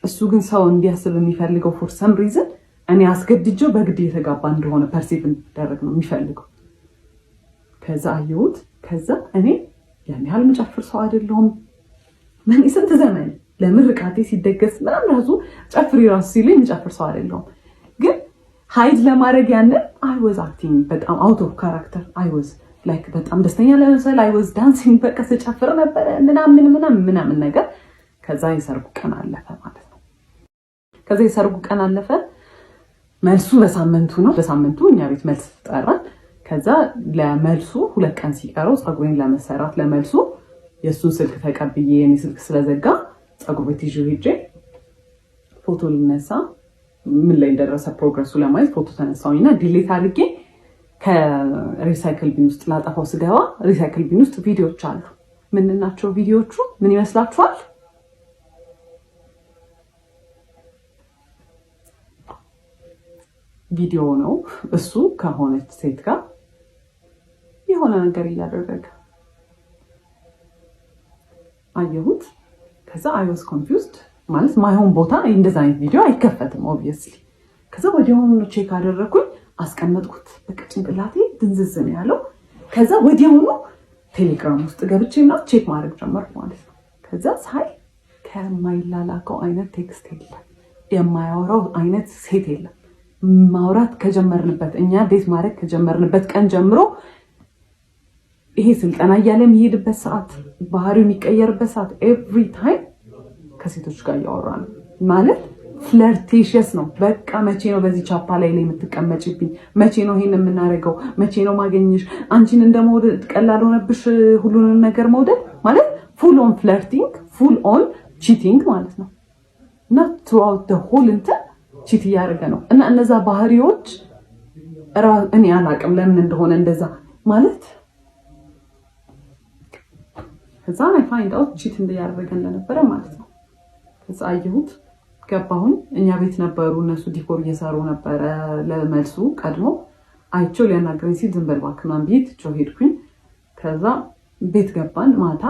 እሱ ግን ሰው እንዲያስብ የሚፈልገው for some reason እኔ አስገድጀው በግድ እየተጋባ እንደሆነ perceive እንዲደረግ ነው የሚፈልገው። ከዛ አየሁት። ከዛ እኔ ያን ያህል ምጨፍር ሰው አይደለሁም። እኔ ስንት ዘመን ለምርቃቴ ሲደገስ ምናምን ራሱ ጨፍሪ ራሱ ሲሉኝ የምጨፍር ሰው አይደለሁም። ግን hide ለማድረግ ያንን I was acting በጣም out of character። I was like በጣም ደስተኛ ለመምሰል I was dancing፣ በቃ ስጨፍር ነበረ ምናምን ምናምን ምናምን ነገር። ከዛ የሰርጉ ቀን አለፈ ማለት ነው። ከዛ የሰርጉ ቀን አለፈ። መልሱ በሳምንቱ ነው። በሳምንቱ እኛ ቤት መልስ ጠራን። ከዛ ለመልሱ 2 ቀን ሲቀረው ፀጉሬን ለመሰራት ለመልሱ የእሱን ስልክ ተቀብዬ፣ የኔ ስልክ ስለዘጋ፣ ፀጉር ቤት ይዤው ሄጄ ፎቶ ልነሳ፣ ምን ላይ እንደደረሰ progress ኡ ለማየት ፎቶ ተነሳሁኝ እና delete አድርጌ ከ recycle bin ውስጥ ላጠፋው ስገባ recycle bin ውስጥ ቪዲዮዎች አሉ። ምንድን ናቸው ቪዲዮዎቹ? ምን ይመስላችኋል? ቪዲዮ ነው፣ እሱ ከሆነች ሴት ጋር የሆነ ነገር እያደረገ አየሁት። ከዛ I was confused፣ ማለት ማይሆን ቦታ እንደዛ አይነት ቪዲዮ አይከፈትም obviously። ከዛ ወዲያውኑ check አደረግኩኝ፣ አስቀመጥኩት። በቃ ጭንቅላቴ ድንዝዝ ነው ያለው። ከዛ ወዲያውኑ ቴሌግራም ውስጥ ገብቼ ምናምን check ማድረግ ጀመርኩ ማለት ነው። ከዛ ሳይ ከማይላላከው አይነት text የለም፣ የማያወራው አይነት ሴት የለም። ማውራት ከጀመርንበት፣ እኛ date ማድረግ ከጀመርንበት ቀን ጀምሮ ይሄ ስልጠና እያለ የሚሄድበት ሰዓት፣ ባህሪው የሚቀየርበት ሰዓት፣ every time ከሴቶች ጋር እያወራ ነው፣ ማለት flirtatious ነው። በቃ "መቼ ነው በዚህ ቻፓ ላይ የምትቀመጭብኝ? መቼ ነው ይሄን የምናደርገው? መቼ ነው ማገኘሽ? አንቺን እንደ መውደድ ቀላል ሆነብሽ ሁሉንም ነገር መውደድ?" ማለት full on flirting፣ full on cheating ማለት ነው። እና throughout whole እንትን cheat እያደረገ ነው። እና እነዛ ባህሪዎች እኔ አላቅም ለምን እንደሆነ እንደዛ ማለት። ከዛ I find out cheat እያደረገ እንደነበረ ማለት ነው። ከዛ አየሁት፣ ገባሁኝ። እኛ ቤት ነበሩ እነሱ፣ decor እየሰሩ ነበረ ለመልሱ። ቀድሞ አይቼው ሊያናግረኝ ሲል "ዝም በል እባክህ" ምናምን ብዬ ትቼው ሄድኩኝ። ከዛ ቤት ገባን ማታ።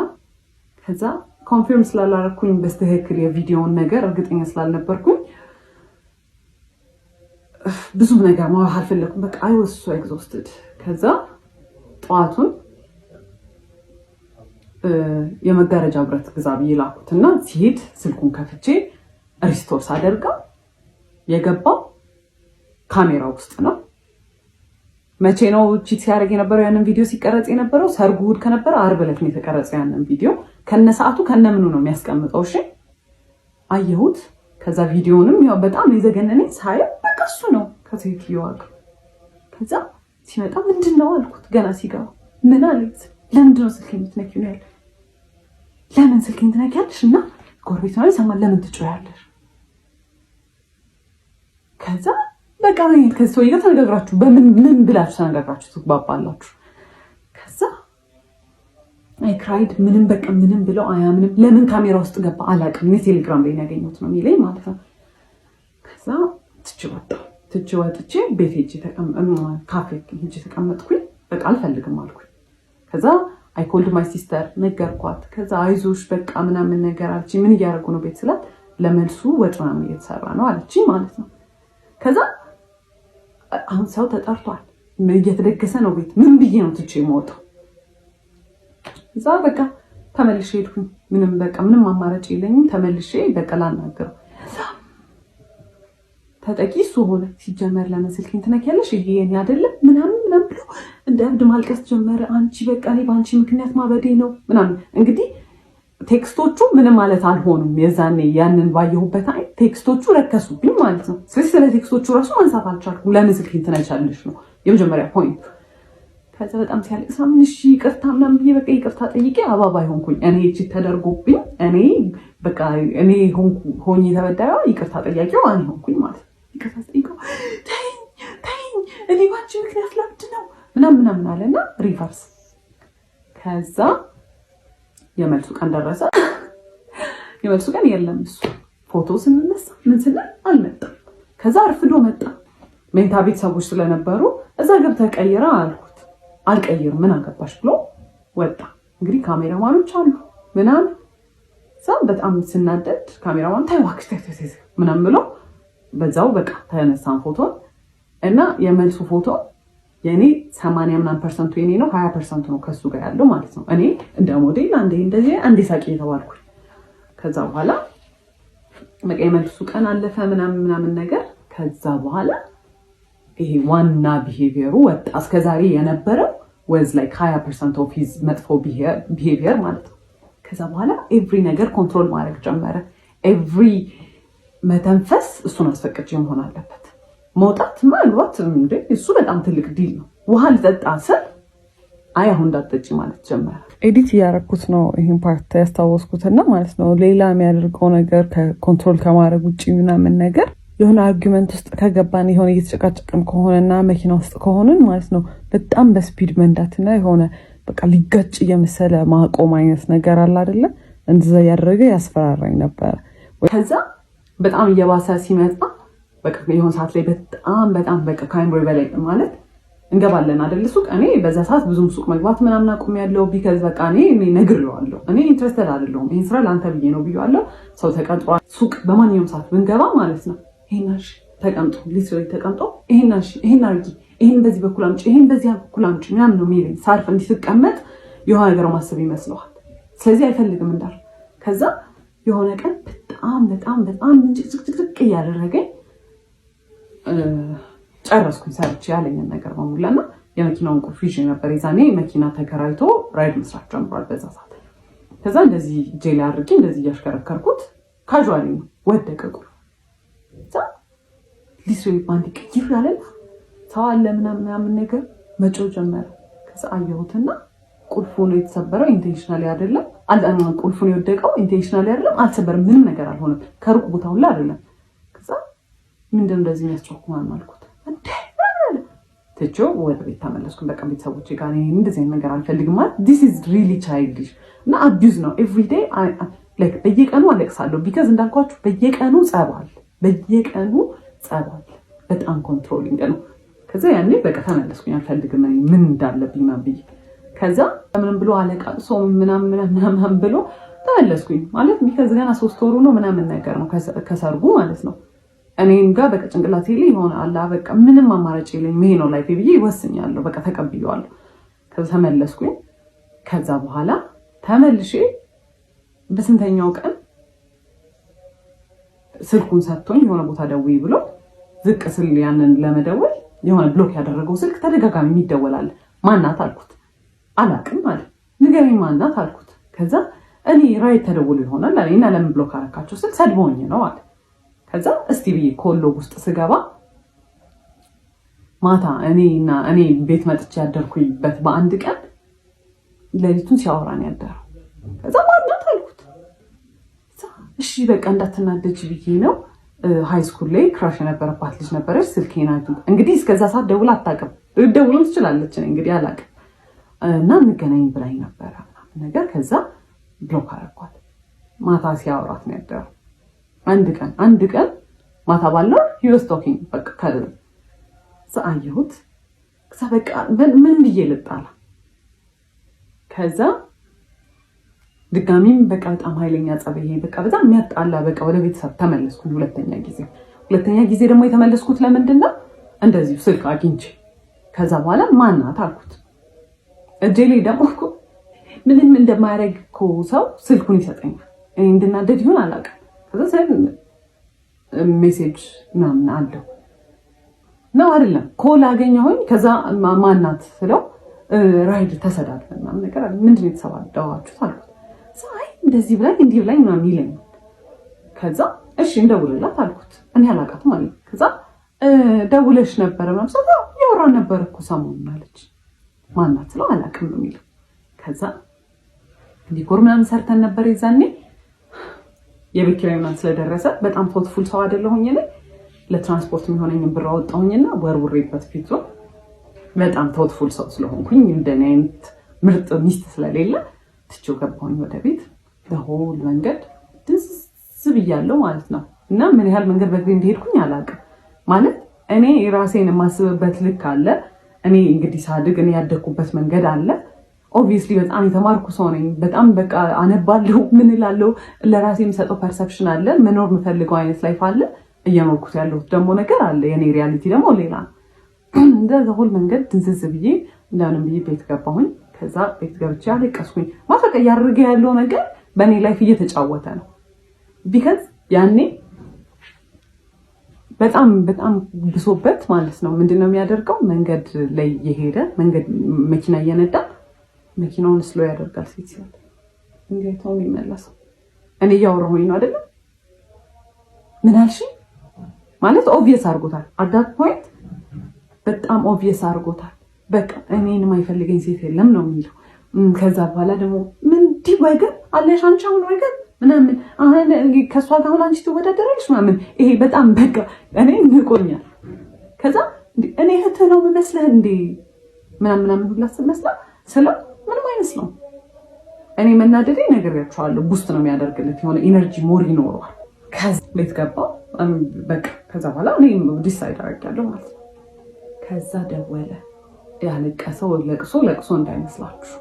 ከዛ confirm ስላላረኩኝ በስትክክል የቪዲዮውን ነገር እርግጠኛ ስላልነበርኩኝ ብዙም ነገር ማውራት አልፈለኩም። በቃ I was so exhausted። ከዛ ጠዋቱን የመጋረጃ ብረት ግዛ ብዬ ላኩትና ሲሄድ ስልኩን ከፍቼ restore ሳደርገው የገባው ካሜራ ውስጥ ነው። መቼ ነው cheat ሲያደርግ የነበረው? ያንን ቪዲዮ ሲቀረጽ የነበረው ሰርጉ እሑድ ከነበረ ዓርብ ዕለት ነው የተቀረጸው። ያንን ቪዲዮ ከነ ሰዓቱ ከነ ምኑ ነው የሚያስቀምጠው። እሺ አየሁት። ከዛ ቪዲዮንም ያው በጣም የዘገነነኝ ሳየው በቃ እሱ ነው ከሴትዮዋ ጋር። ከዛ ሲመጣ ምንድን ነው አልኩት። ገና ሲገባ ምን አለኝ? ለምንድን ነው ስልክ የምትነኪው ነው ያለ። ለምን ስልኬን ትነኪያለሽ? እና ጎረቤት ነው ይሰማል። ለምን ትጮያለሽ? ከዛ በቃ ከዚህ ሰውዬ ጋር ተነጋግራችሁ በምን ምን ብላችሁ ተነጋግራችሁ ትግባባላችሁ? ከዛ I cried። ምንም በቃ ምንም ብለው አያምንም። ለምን ካሜራ ውስጥ ገባ አላውቅም። እኔ ቴሌግራም ላይ ያገኘሁት ነው የሚለኝ ማለት ነው። ከዛ ትቼ ወጣሁ። ትቼ ወጥቼ ቤት ሄጄ ካፌ ሄጄ ተቀመጥኩኝ። በቃ አልፈልግም አልኩኝ። ከዛ I called my sister፣ ነገርኳት። ከዛ አይዞሽ በቃ ምናምን ነገር አለችኝ። ምን እያደረጉ ነው ቤት ስላት ለመልሱ ወጥ ምናምን እየተሰራ ነው አለችኝ ማለት ነው። ከዛ አሁን ሰው ተጠርቷል፣ እየተደገሰ ነው ቤት። ምን ብዬ ነው ትቼ የምወጣው? እዛ በቃ ተመልሼ ሄድኩኝ። ምንም በቃ ምንም አማራጭ የለኝም። ተመልሼ በቃ ላናግረው ተጠቂ እሱ ሆነ። ሲጀመር ለምን ስልኬን ትነኪያለሽ? ይሄ የኔ አይደለም ምናምን ምናምን ብሎ እንደ እብድ ማልቀስ ጀመረ። አንቺ በቃ እኔ በአንቺ ምክንያት ማበዴ ነው ምናምን። እንግዲህ text ኦቹ ምንም ማለት አልሆኑም። የዛኔ ያንን ባየሁበት አይ text ኦቹ ረከሱብኝ ማለት ነው። ስለዚህ ስለ text ኦቹ ራሱ ማንሳት አልቻልኩም። ለምን ስልኬን ትነኪያለሽ ነው የመጀመሪያ point። ከዛ በጣም ሲያለቅስ ምን እሺ ይቅርታ ምናምን ብዬ በቃ ይቅርታ ጠይቄ አባባይ ሆንኩኝ። እኔ cheat ተደርጎብኝ እኔ በቃ እኔ ሆኜ ተበዳዩ ይቅርታ ጠያቂው እኔ ሆንኩኝ ማለት ነው። ይቅርታ ጠይቀው ተይኝ ተይኝ እኔ ባንቺ ምክንያት ላብድ ነው ምናምን ምናምን አለና reverse። ከዛ የመልሱ ቀን ደረሰ። የመልሱ ቀን የለም፣ እሱ ፎቶ ስንነሳ ምን ስንል አልመጣም። ከዛ አርፍዶ መጣ። መኝታ ቤት ሰዎች ስለነበሩ እዛ ገብተህ ቀይራ አልኩት። አልቀይርም፣ ምን አገባሽ ብሎ ወጣ። እንግዲህ ካሜራማኖች አሉ ምናምን፣ እዛ በጣም ስናደድ ካሜራማን ተይ እባክሽ ተይ ተይ ምናምን ብሎ በዛው በቃ ተነሳን ፎቶን። እና የመልሱ ፎቶ የእኔ 80 ምናምን percent ኡ የኔ ነው፣ 20% ኡ ነው ከሱ ጋር ያለው ማለት ነው። እኔ እንደ ሞዴል አንዴ እንደዚህ አንዴ ሳቂ የተባልኩኝ። ከዛ በኋላ በቃ የመልሱ ቀን አለፈ ምናምን ምናምን ነገር። ከዛ በኋላ ይሄ ዋና behavior ኡ ወጣ። እስከዛሬ የነበረው was like 20% of his መጥፎ behavior ማለት ነው። ከዛ በኋላ every ነገር control ማድረግ ጀመረ። Every መተንፈስ እሱን አስፈቅጄ መሆን አለበት። መውጣት መግባት እንዴ እሱ በጣም ትልቅ deal ነው። ውሃ ልጠጣ ስል አይ አሁን እንዳትጠጪ ማለት ጀመረ። Edit እያደረኩት ነው ይህን part ያስታወስኩትና ማለት ነው። ሌላ የሚያደርገው ነገር ከ control ከማድረግ ውጭ ምናምን ነገር የሆነ argument ውስጥ ከገባን፣ የሆነ እየተጨቃጨቅን ከሆነና መኪና ውስጥ ከሆንን ማለት ነው፣ በጣም በ speed መንዳትና የሆነ በቃ ሊጋጭ እየመሰለ ማቆም አይነት ነገር አለ አይደለ? እንደዛ እያደረገ ያስፈራራኝ ነበረ። ከዛ በጣም እየባሰ ሲመጣ በቃ የሆነ ሰዓት ላይ በጣም በጣም በቃ ከአይምሮ በላይ ማለት እንገባለን አይደል ሱቅ። እኔ በዛ ሰዓት ብዙም ሱቅ መግባት ምናምን አቁሜያለሁ። Because በቃ እኔ ነግሬዋለሁ። እኔ interested አይደለሁም። ይሄን ስራ ለአንተ ብዬ ነው ብዬዋለሁ። ሰው ተቀጥሯል። ሱቅ በማንኛውም ሰዓት ብንገባ ማለት ነው ይሄን እሺ ተቀምጦ፣ literally ተቀምጦ ይሄን እሺ ይሄን አድርጊ፣ ይሄን በዚህ በኩል አምጪ፣ ይሄን በዚህ በኩል አምጪ ምናምን ነው የሚለኝ። ሳርፍ እንዲህ ስቀመጥ የሆነ ነገር ማሰብ ይመስለዋል። ስለዚህ አይፈልግም እንዳል። ከዛ የሆነ ቀን በጣም በጣም በጣም ጭቅጭቅጭቅ እያደረገኝ ጨረስኩኝ ሰርቼ ያለኝን ነገር በሙላ እና የመኪናውን ቁልፍ ይዤ ነበር። የዛኔ መኪና ተከራይቶ ራይድ መስራት ጀምሯል በዛ ሰዓት። ከዛ እንደዚህ እጄ ላይ አድርጌ እንደዚህ እያሽከረከርኩት casually ነው ወደቀ ቁልፍ። እዛ literally ባንድ ቅይር ያለና ሰው አለ ምናምን ምናምን ነገር መጮህ ጀመረ። ከዛ አየሁትና ቁልፉ ነው የተሰበረው፣ intentionally አይደለም። ቁልፉን የወደቀው intentionally አይደለም፣ አልሰበርም፣ ምንም ነገር አልሆነም። ከሩቅ ቦታ ሁላ አይደለም። ከዛ ምንድን እንደዚህ የሚያስጮህ ምናምን አልኩት። እንዴ ትቼው ወደ ቤት ተመለስኩኝ። በቃ ቤተሰቦቼ ጋር እንደዚህ አይነት ነገር አልፈልግም ማለት this is really childish እና abuse ነው። Everyday በየቀኑ አለቅሳለሁ። Because እንዳልኳችሁ በየቀኑ ጸብ አለ፣ በየቀኑ ጸብ አለ። በጣም controlling ነው። ከዛ ያኔ በቃ ተመለስኩኝ። አልፈልግም እኔ ምን እንዳለብኝ ምናምን ብዬ። ከዛ ምንም ብሎ አለቃቅሶ ምናምን ምናምን ብሎ ተመለስኩኝ። ማለት because ገና 3 ወሩ ነው ምናምን ነገር ነው ከሰርጉ ማለት ነው። እኔም ጋር በቃ ጭንቅላቴ ላይ የሆነ አላ በቃ ምንም አማራጭ የለኝም፣ ይሄ ነው life ኤ ብዬ ወስኛለሁ። በቃ ተቀብዬዋለሁ። ከዛ ተመለስኩኝ። ከዛ በኋላ ተመልሼ በስንተኛው ቀን ስልኩን ሰጥቶኝ የሆነ ቦታ ደውይ ብሎ ዝቅ ስል ያንን ለመደወል የሆነ block ያደረገው ስልክ ተደጋጋሚ የሚደወላል። ማናት አልኩት። አላቅም አለ። ንገረኝ ማናት አልኩት። ከዛ እኔ Ride ተደውሎ ይሆናል አለ እና ለምን block አረካቸው ስል ሰድቦኝ ነው አለ። ከዛ እስቲ ብዬ call log ውስጥ ስገባ ማታ እኔና እኔ ቤት መጥቼ ያደርኩበት በአንድ ቀን ሌሊቱን ሲያወራን ያደረው። ከዛ ማናት አልኩት። እሺ በቃ እንዳትናደጅ ብዬ ነው፣ high school ላይ crush የነበረባት ልጅ ነበረች። ስልኬን እንግዲህ እስከዛ ሰዓት ደውላ አታውቅም። ደውሎም ትችላለች እንግዲህ አላውቅም። እና እንገናኝ ብላኝ ነበረ ምናምን ነገር፣ ከዛ block አደረኳት። ማታ ሲያወራት ነው ያደረው። አንድ ቀን ማታ ባለው he was talking፣ በቃ ከዛ አየሁት። ከዛ በቃ ምን ብዬ ልጣላ? ከዛ ድጋሚም በቃ በጣም ኃይለኛ ጸብ፣ ይሄ በቃ በጣም የሚያጣላ፣ በቃ ወደ ቤተሰብ ተመለስኩኝ። ሁለተኛ ጊዜ ደግሞ የተመለስኩት ለምንድን ነው? እንደዚሁ ስልክ አግኝቼ ከዛ በኋላ ማናት አልኩት። እጄ ላይ ደግሞ እኮ ምንም እንደማያደርግ እኮ ሰው ስልኩን ይሰጠኛል። እኔ እንድናደድ ይሁን አላውቅም። ከዛ message ምናምን አለው ነው አይደለም call አገኘሁኝ። ከዛ ማናት ስለው Ride ተሰዳድበን ምናምን ነገር አለ። ምንድን ነው የተሰባደባችሁት አልኩት። አይ እንደዚህ ብላኝ እንዲህ ብላኝ ምናምን ይለኛል። ከዛ እሺ እንደውልላት አልኩት። እኔ አላውቃትም አለኝ። ከዛ ደውለሽ ነበረ ምናምን ስለው እያወራን ነበር እኮ ሰሞኑን አለች። ማናት ስለው አላውቅም ነው የሚለው። ከዛ decor ምናምን ሰርተን ነበር፣ የዛኔ የቤት ኪራይ ምናምን ስለደረሰ በጣም thoughtful ሰው አይደለሁኝ እኔ። ለትራንስፖርት የሚሆነኝን ብር አወጣሁኝና ወርውሬበት ፊቱ፣ በጣም thoughtful ሰው ስለሆንኩኝ፣ እንደኔ አይነት ምርጥ ሚስት ስለሌለ ትቼው ገባሁኝ ወደ ቤት። Whole መንገድ ድንዝዝ ብያለሁ ማለት ነው። እና ምን ያህል መንገድ በእግሬ እንደሄድኩኝ አላውቅም። ማለት እኔ ራሴን የማስብበት ልክ አለ። እኔ እንግዲህ ሳድግ እኔ ያደግኩበት መንገድ አለ። Obviously በጣም የተማርኩ ሰው ነኝ። በጣም በቃ አነባለሁ፣ ምን እላለሁ፣ ለራሴ የምሰጠው perception አለ። መኖር የምፈልገው አይነት life አለ። እየኖርኩት ያለሁት ደግሞ ነገር አለ። የኔ reality ደግሞ ሌላ ነው። እንደ whole መንገድ ድንዝዝ ብዬ እንደምንም ብዬ ቤት ገባሁኝ። ከዛ ቤት ገብቼ አለቀስኩኝ። ማለት በቃ እያደረገ ያለው ነገር በእኔ life እየተጫወተ ነው። Because ያኔ በጣም በጣም ብሶበት ማለት ነው። ምንድን ነው የሚያደርገው? መንገድ ላይ እየሄደ፣ መንገድ መኪና እየነዳ መኪናውን slow ያደርጋል። ሴት ሲያል እንዴት ነው የሚመለሰው? እኔ እያወራሁኝ ነው አይደለም? ምን አልሽኝ? ማለት obvious አድርጎታል። At that point በጣም obvious አድርጎታል። በቃ እኔን የማይፈልገኝ ሴት የለም ነው የሚለው። ከዛ በኋላ ደግሞ ምን እንዲህ ወገን አለሽ አንቺ አሁን ወገን ምናምን ከእሷ ጋር አሁን አንቺ ትወዳደራለሽ ምናምን። ይሄ በጣም በቃ እኔ ንቆኛል። ከዛ እኔ እህትህ ነው የምመስልህ እንዴ ምናምን ምናምን ሁላ ስመስላ ስለው ምንም አይመስለውም። እኔ መናደዴ ነግሬያቸዋለሁ። Boost ነው የሚያደርግለት፣ የሆነ energy more ይኖረዋል። ከዛ ቤት ገባው በቃ። ከዛ በኋላ እኔ decide አደርጋለሁ ማለት ነው። ከዛ ደወለ። ያለቀሰው ለቅሶ ለቅሶ እንዳይመስላችሁ።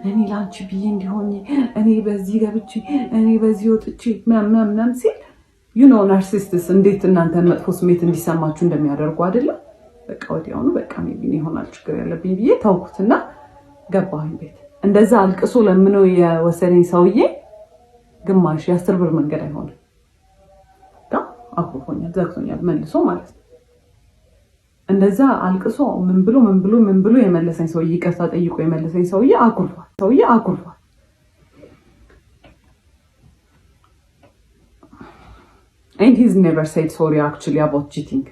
እኔ ለአንቺ ብዬ እንዲሆኝ፣ እኔ በዚህ ገብቼ፣ እኔ በዚህ ወጥቼ ምናምን ምናምን ሲል፣ you know narcissists እንዴት እናንተን መጥፎ ስሜት እንዲሰማችሁ እንደሚያደርጉ አይደለም። በቃ ወዲያውኑ በቃ maybe ይሆናል ችግር ያለብኝ ብዬ ተውኩትና ገባሁኝ ቤት። እንደዛ አልቅሶ ለምኖ የወሰደኝ ሰውዬ ግማሽ የ10 ብር መንገድ አይሆንም አኩርፎኛል፣ ዘግቶኛል መልሶ ማለት ነው። እንደዛ አልቅሶ ምን ብሎ ምን ብሎ ምን ብሎ የመለሰኝ ሰውዬ፣ ይቅርታ ጠይቆ የመለሰኝ ሰውዬ አኩርፏል። ሰውዬ አኩርፏል። And he's never said sorry actually about cheating።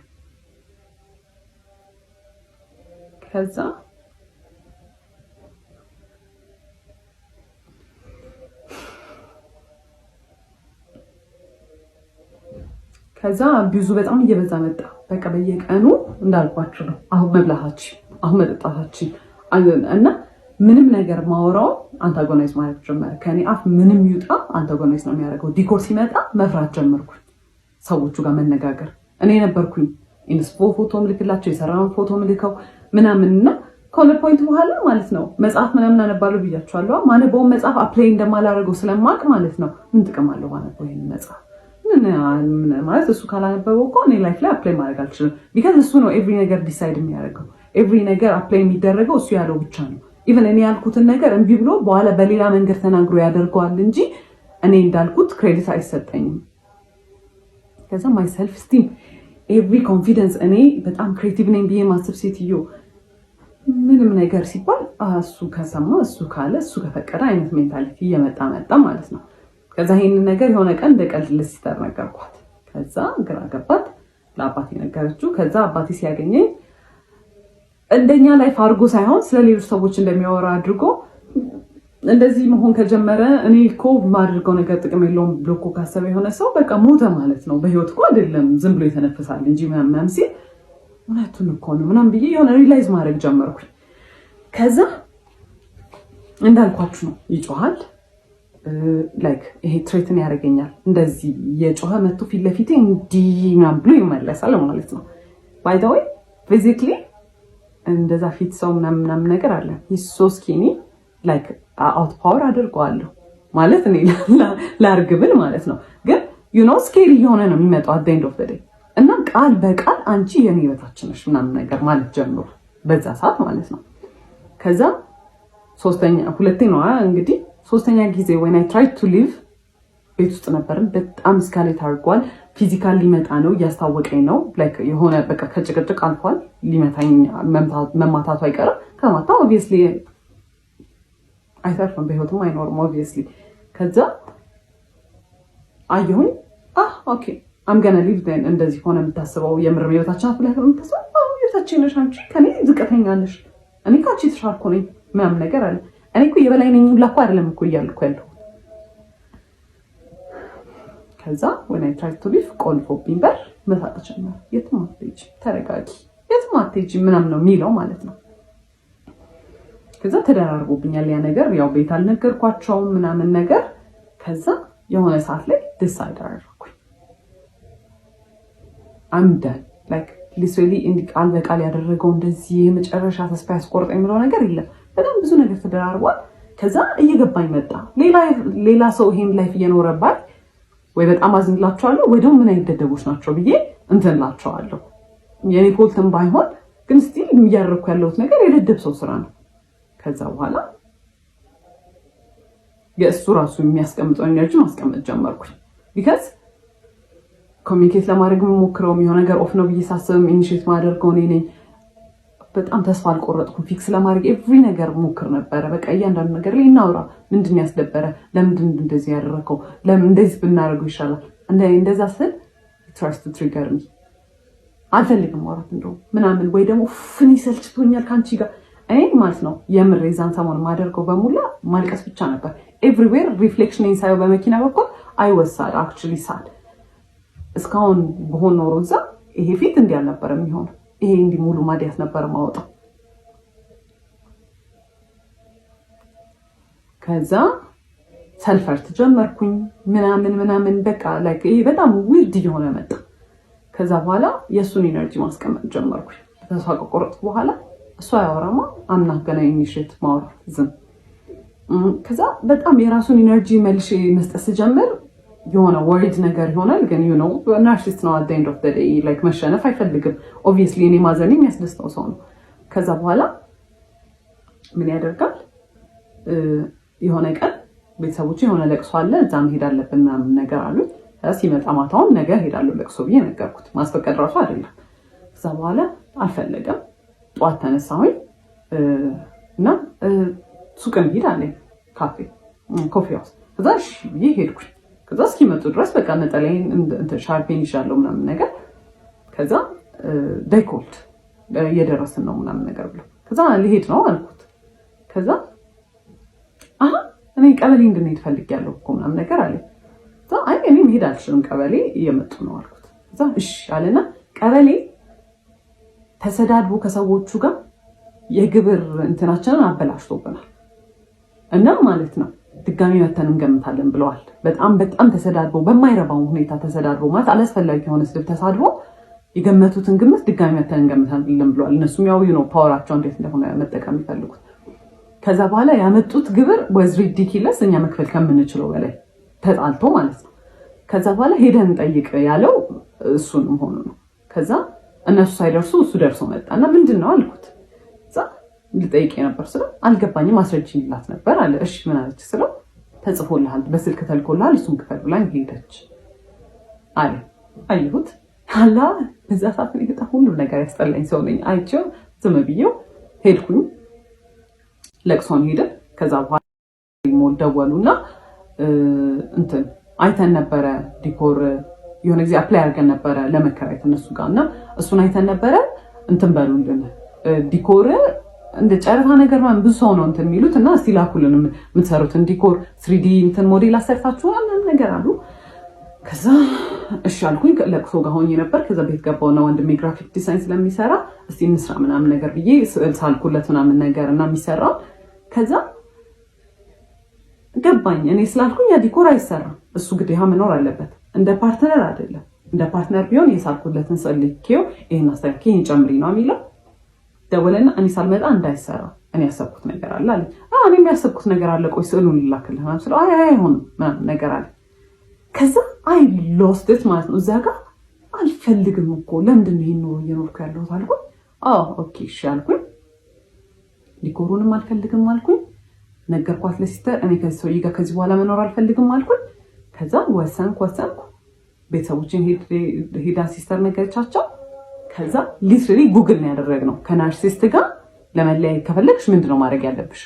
ከዛ abuse ኡ በጣም እየበዛ መጣ። በቃ በየቀኑ እንዳልኳችሁ ነው። አሁን መብላታችን፣ አሁን መጠጣታችን እና ምንም ነገር ማወራው antagonize ማለት ጀመረ። ከኔ አፍ ምንም ይውጣ antagonize ነው የሚያደርገው። Decor ሲመጣ መፍራት ጀመርኩኝ። ሰዎቹ ጋር መነጋገር እኔ ነበርኩኝ inspo ፎቶ ምልክላቸው፣ የሰራውን ፎቶ ምልከው ምናምን። እና ከሆነ point በኋላ ማለት ነው መጽሐፍ ምናምን አነባለሁ ብያቸዋለሁ። ማነበውን መጽሐፍ apply እንደማላደርገው ስለማቅ ማለት ነው ምን ጥቅም አለው ማነበው ይሄን መጽሐፍ ማለት፣ እሱ ካላነበበው እኮ እኔ life ላይ apply ማድረግ አልችልም። Because እሱ ነው every ነገር decide የሚያደርገው፣ every ነገር apply የሚደረገው እሱ ያለው ብቻ ነው። Even እኔ ያልኩትን ነገር እምቢ ብሎ በኋላ በሌላ መንገድ ተናግሮ ያደርገዋል እንጂ እኔ እንዳልኩት credit አይሰጠኝም። ከዛ my self esteem, every confidence፣ እኔ በጣም creative ነኝ ብዬ ማስብ ሴትዮ ምንም ነገር ሲባል እሱ ከሰማ፣ እሱ ካለ፣ እሱ ከፈቀደ አይነት mentality እየመጣ መጣ ማለት ነው። ከዛ ይሄንን ነገር የሆነ ቀን እንደ ቀልድ ለ sister ነገርኳት። ከዛ ግራ ገባት፣ ለአባቴ ነገረችው። ከዛ አባቴ ሲያገኘኝ እንደኛ life አድርጎ ሳይሆን ስለ ሌሎች ሰዎች እንደሚያወራ አድርጎ እንደዚህ መሆን ከጀመረ፣ እኔ እኮ የማደርገው ነገር ጥቅም የለውም ብሎ እኮ ካሰበ የሆነ ሰው በቃ ሞተ ማለት ነው። በህይወት እኮ አይደለም፣ ዝም ብሎ የተነፍሳል እንጂ ምናምን ሲል እውነቱን እኮ ነው ምናምን ብዬ የሆነ realize ማድረግ ጀመርኩኝ። ከዛ እንዳልኳችሁ ነው፣ ይጮሃል። Like ይሄ threaten ያደርገኛል። እንደዚህ የጮኸ መቶ ፊት ለፊቴ እንዲህ ምናምን ብሎ ይመለሳል ማለት ነው። By the way, physically እንደዛ fit ሰው ምናምን ምናምን ነገር አለ፣ so skinny, like out power አድርገዋለሁ ማለት እኔ ላርግ ብል ማለት ነው። ግን scary እየሆነ ነው የሚመጣው at end of the day። እና ቃል በቃል አንቺ የኔ በታች ነሽ ምናምን ነገር ማለት ጀምሮ በዛ ሰዓት ማለት ነው። ከዛ ሶስተኛ፣ ሁለቴ ነው እንግዲህ፣ ሶስተኛ ጊዜ when I try to leave ቤት ውስጥ ነበርን። በጣም escalate አድርጓል። Physical ሊመጣ ነው፣ እያስታወቀኝ ነው። Like የሆነ በቃ ከጭቅጭቅ አልፏል። ሊመታኝ፣ መማታቱ አይቀርም። ከማታ obviously አይተርፍም፣ በህይወትም አይኖርም obviously። ከዛ አየሁኝ፣ okay, I'm gonna leave። እንደዚህ ሆነ የምታስበው የምር የበታችን ናት ብለህ የምታስበው፣ የበታችን ነሽ አንቺ፣ ከኔ ዝቅተኛ ነሽ፣ እኔ ከአንቺ የተሻልኩ ነኝ ምናምን ነገር አለ። እኔ እኮ የበላይ ነኝ ሁላ እኮ አይደለም እኮ እያልኩ ያለሁት። ከዛ when I try to leave ቆልፎብኝ በር መሳቅ ጀመረ። የትም አትሄጂም፣ ተረጋጊ፣ የትም አትሄጂም ምናምን ነው የሚለው ማለት ነው። ከዛ ተደራርቦብኛል ያ ነገር። ያው ቤት አልነገርኳቸውም ምናምን ነገር። ከዛ የሆነ ሰዓት ላይ decide አደረኩኝ። I'm done. Like literally እንዲህ ቃል በቃል ያደረገው እንደዚህ የመጨረሻ ተስፋ ያስቆርጠ የሚለው ነገር የለም። በጣም ብዙ ነገር ተደራርቧል። ከዛ እየገባኝ መጣ። ሌላ ሰው ይሄን life እየኖረባት ወይ በጣም አዝንላቸዋለሁ ወይ ደግሞ ምን አይነት ደደቦች ናቸው ብዬ እንትን እላቸዋለሁ። የኔ fault ም ባይሆን ግን still እያደረግኩ ያለሁት ነገር የደደብ ሰው ስራ ነው። ከዛ በኋላ የእሱ ራሱ የሚያስቀምጠው energy ማስቀመጥ ጀመርኩኝ። Because communicate ለማድረግ የምሞክረውም የሆነ ነገር off ነው ብዬ ሳስብም initiate ማደርገው እኔ ነኝ። በጣም ተስፋ አልቆረጥኩም። Fix ለማድረግ every ነገር ሞክር ነበረ። በቃ እያንዳንዱ ነገር ላይ እናውራ። ምንድን ያስደበረ? ለምንድን እንደዚህ ያደረገው? ለምን እንደዚህ ብናደርገው ይሻላል? እንደዛ ስል tries to trigger me፣ አልፈልግም ማውራት እንደውም ምናምን፣ ወይ ደግሞ ፍን ሰልችቶኛል ከአንቺ ጋር እኔ ማለት ነው። የምር የዛን ሰሞን የማደርገው በሙላ ማልቀስ ብቻ ነበር። Everywhere reflection ሳየው በመኪና በኩል I was sad, actually sad። እስካሁን በሆን ኖሮ እዛ ይሄ ፊት እንዲህ አልነበረ የሚሆነው። ይሄ እንዲህ ሙሉ ማዲያት ነበር ማወጣው። ከዛ self hurt ጀመርኩኝ ምናምን ምናምን፣ በቃ like ይሄ በጣም weird እየሆነ መጣ። ከዛ በኋላ የእሱን energy ማስቀመጥ ጀመርኩኝ። ተስፋ ከቆረጥኩ በኋላ እሱ አያወራማ፣ I'm not gonna initiate ማውራት፣ ዝም። ከዛ በጣም የራሱን energy መልሼ መስጠት ስጀምር የሆነ worried ነገር ይሆናል። ግን narcissist ነው፣ at end of the day like መሸነፍ አይፈልግም። Obviously እኔ ማዘን የሚያስደስተው ሰው ነው። ከዛ በኋላ ምን ያደርጋል? የሆነ ቀን ቤተሰቦች የሆነ ለቅሶ አለ፣ እዛ መሄድ አለብን ምናምን ነገር አሉኝ። ሲመጣ ማታውን ነገ ሄዳለሁ ለቅሶ ብዬ ነገርኩት። ማስፈቀድ ራሱ አይደለም። ከዛ በኋላ አልፈለገም። ጠዋት ተነሳሁኝ እና ሱቅ እንሂድ አለኝ፣ ካፌ፣ coffee house። ከዛ እሺ ብዬ ሄድኩኝ። ከዛ እስኪመጡ ድረስ በቃ ነጠላዬን ሻርፔን ይዣለሁ ምናምን ነገር። ከዛ they called፣ እየደረስን ነው ምናምን ነገር ብሎ፣ ከዛ ሊሄድ ነው አልኩት። ከዛ አሀ እኔ ቀበሌ እንድንሄድ ፈልጌያለሁ እኮ ምናምን ነገር አለ። አይ እኔ መሄድ አልችልም፣ ቀበሌ እየመጡ ነው አልኩት። ከዛ እሺ አለና ቀበሌ ተሰዳድቦ ከሰዎቹ ጋር የግብር እንትናችንን አበላሽቶብናል እና ማለት ነው ድጋሚ መተን እንገምታለን ብለዋል። በጣም በጣም ተሰዳድቦ፣ በማይረባው ሁኔታ ተሰዳድቦ፣ ማለት አላስፈላጊ የሆነ ስድብ ተሳድቦ የገመቱትን ግምት ድጋሚ መተን እንገምታለን ብለዋል። እነሱም ያው ነው power ኣቸው እንዴት እንደሆነ መጠቀም የሚፈልጉት። ከዛ በኋላ ያመጡት ግብር was ridiculous፣ እኛ መክፈል ከምንችለው በላይ ተጣልቶ ማለት ነው። ከዛ በኋላ ሄደን እንጠይቅ ያለው እሱን መሆኑ ነው። ከዛ እነሱ ሳይደርሱ እሱ ደርሶ መጣ እና ምንድን ነው አልኩት። ልጠይቅ ነበር ስለው አልገባኝም፣ አስረጅኝ ይላት ነበር አለ። እሺ ምን አለች ስለው ተጽፎልሃል፣ በስልክ ተልኮልሃል፣ እሱን ክፈል ብላኝ ሄደች አለ። አየሁት አላ በዛ ሰዓት እኔ በጣም ሁሉም ነገር ያስጠላኝ ሰው ነኝ። አይቼው ዝም ብዬው ሄድኩኝ። ለቅሶን ሄደ። ከዛ በኋላ ሞል ደወሉና እንትን አይተን ነበረ፣ decor የሆነ ጊዜ apply አድርገን ነበረ ለመከራየት እነሱ ጋር፣ እና እሱን አይተን ነበረ፣ እንትን በሉልን፣ decor እንደ ጨረታ ነገር ምናምን ብዙ ሰው ነው እንትን የሚሉት እና እስቲ ላኩልን የምትሰሩትን decor፣ 3D እንትን ሞዴል አሰርታችሁ ምናምን ነገር አሉ። ከዛ እሺ አልኩኝ። ለቅሶ ጋር ሆኜ ነበር። ከዛ ቤት ገባውና ወንድሜ graphic design ስለሚሰራ እስቲ እንስራ ምናምን ነገር ብዬ ስዕል ሳልኩለት ምናምን ነገር እና የሚሰራው። ከዛ ገባኝ። እኔ ስላልኩኝ ያ decor አይሰራም። እሱ ግዴታ መኖር አለበት። እንደ partner አይደለም። እንደ partner ቢሆን የሳልኩለትን ስዕል ልኬው ይሄን አስተካክይ፣ ይሄን ጨምሪ ነው የሚለው። ደወለና እኔ ሳልመጣ እንዳይሰራ፣ እኔ ያሰብኩት ነገር አለ አለ። እኔም ያሰብኩት ነገር አለ፣ ቆይ ስዕሉን ልላክልህ ምናምን ስለው አይ አይሆንም ምናምን ነገር አለ። ከዛ I lost it ማለት ነው። እዛ ጋር አልፈልግም እኮ፣ ለምንድን ነው ይሄን ኑሮ እየኖርኩ ያለሁት አልኩኝ። አዎ okay እሺ አልኩኝ። Decor ኡንም አልፈልግም አልኩኝ። ነገርኳት ለ sister፣ እኔ ከዚህ ሰውዬ ጋር ከዚህ በኋላ መኖር አልፈልግም አልኩኝ። ከዛ ወሰንኩ ወሰንኩ። ቤተሰቦችን ሄዳ sister ነገረቻቸው። ከዛ literally ጉግል ነው ያደረግነው። ከ narcissist ጋር ለመለያየት ከፈለግሽ ምንድነው ማድረግ ያለብሽ?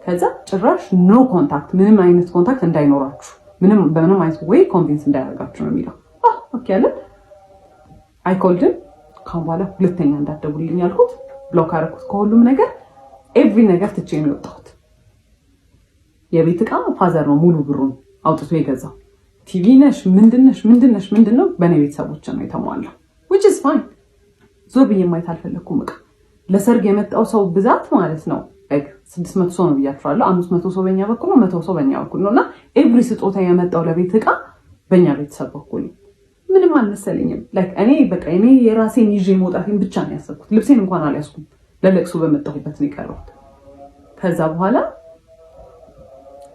ከዛ ጭራሽ no contact፣ ምንም አይነት contact እንዳይኖራችሁ፣ ምንም በምንም አይነት way convince እንዳያደርጋችሁ ነው የሚለው። Okay አለን። I called him፣ ካሁን በኋላ ሁለተኛ እንዳትደውልልኝ ያልኩት፣ block አደረኩት ከሁሉም ነገር፣ every ነገር ትቼ ነው የወጣሁት። የቤት ዕቃ father ነው ሙሉ ብሩን አውጥቶ የገዛው። ቲቪ ነሽ ምንድነሽ ምንድነሽ ምንድነው በእኔ ቤተሰቦች ነው የተሟላው። Which is fine። ዞር ብዬ ማየት አልፈለግኩም። ዕቃ ለሰርግ የመጣው ሰው ብዛት ማለት ነው 600 ሰው ነው ብያቸዋለሁ። 500 ሰው በኛ በኩል ነው፣ 100 ሰው በኛ በኩል ነው። እና every ስጦታ የመጣው ለቤት ዕቃ በእኛ ቤተሰብ በኩል ነው። ምንም አልመሰለኝም። Like እኔ በቃ እኔ የራሴን ይዤ መውጣቴን ብቻ ነው ያሰብኩት። ልብሴን እንኳን አልያዝኩም። ለለቅሶ በመጣሁበት ነው የቀረሁት። ከዛ በኋላ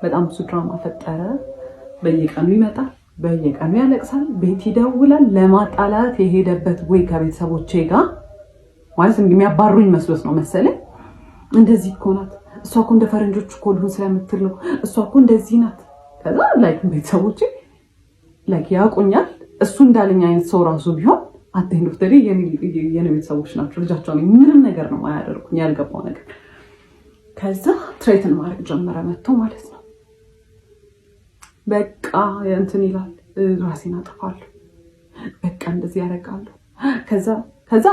በጣም ብዙ ድራማ ፈጠረ። በየቀኑ ይመጣል፣ በየቀኑ ያለቅሳል፣ ቤት ይደውላል። ለማጣላት የሄደበት ወይ ከቤተሰቦቼ ጋር ማለት የሚያባሩኝ መስሎት ነው መሰለኝ። እንደዚህ እኮ ናት እሷ እኮ፣ እንደ ፈረንጆች እኮ ልሁን ስለምትል ነው፣ እሷ እኮ እንደዚህ ናት። ከዛ like ቤተሰቦቼ like ያውቁኛል። እሱ እንዳለኝ አይነት ሰው ራሱ ቢሆን at the end of the day የኔ ቤተሰቦች ናቸው። ልጃቸው ምንም ነገር ነው አያደርጉኝ፣ ያልገባው ነገር። ከዛ threaten ማድረግ ጀመረ መጥቶ ማለት ነው። በቃ እንትን ይላል፣ ራሴን አጠፋለሁ፣ በቃ እንደዚህ ያደርጋለሁ። ከዛ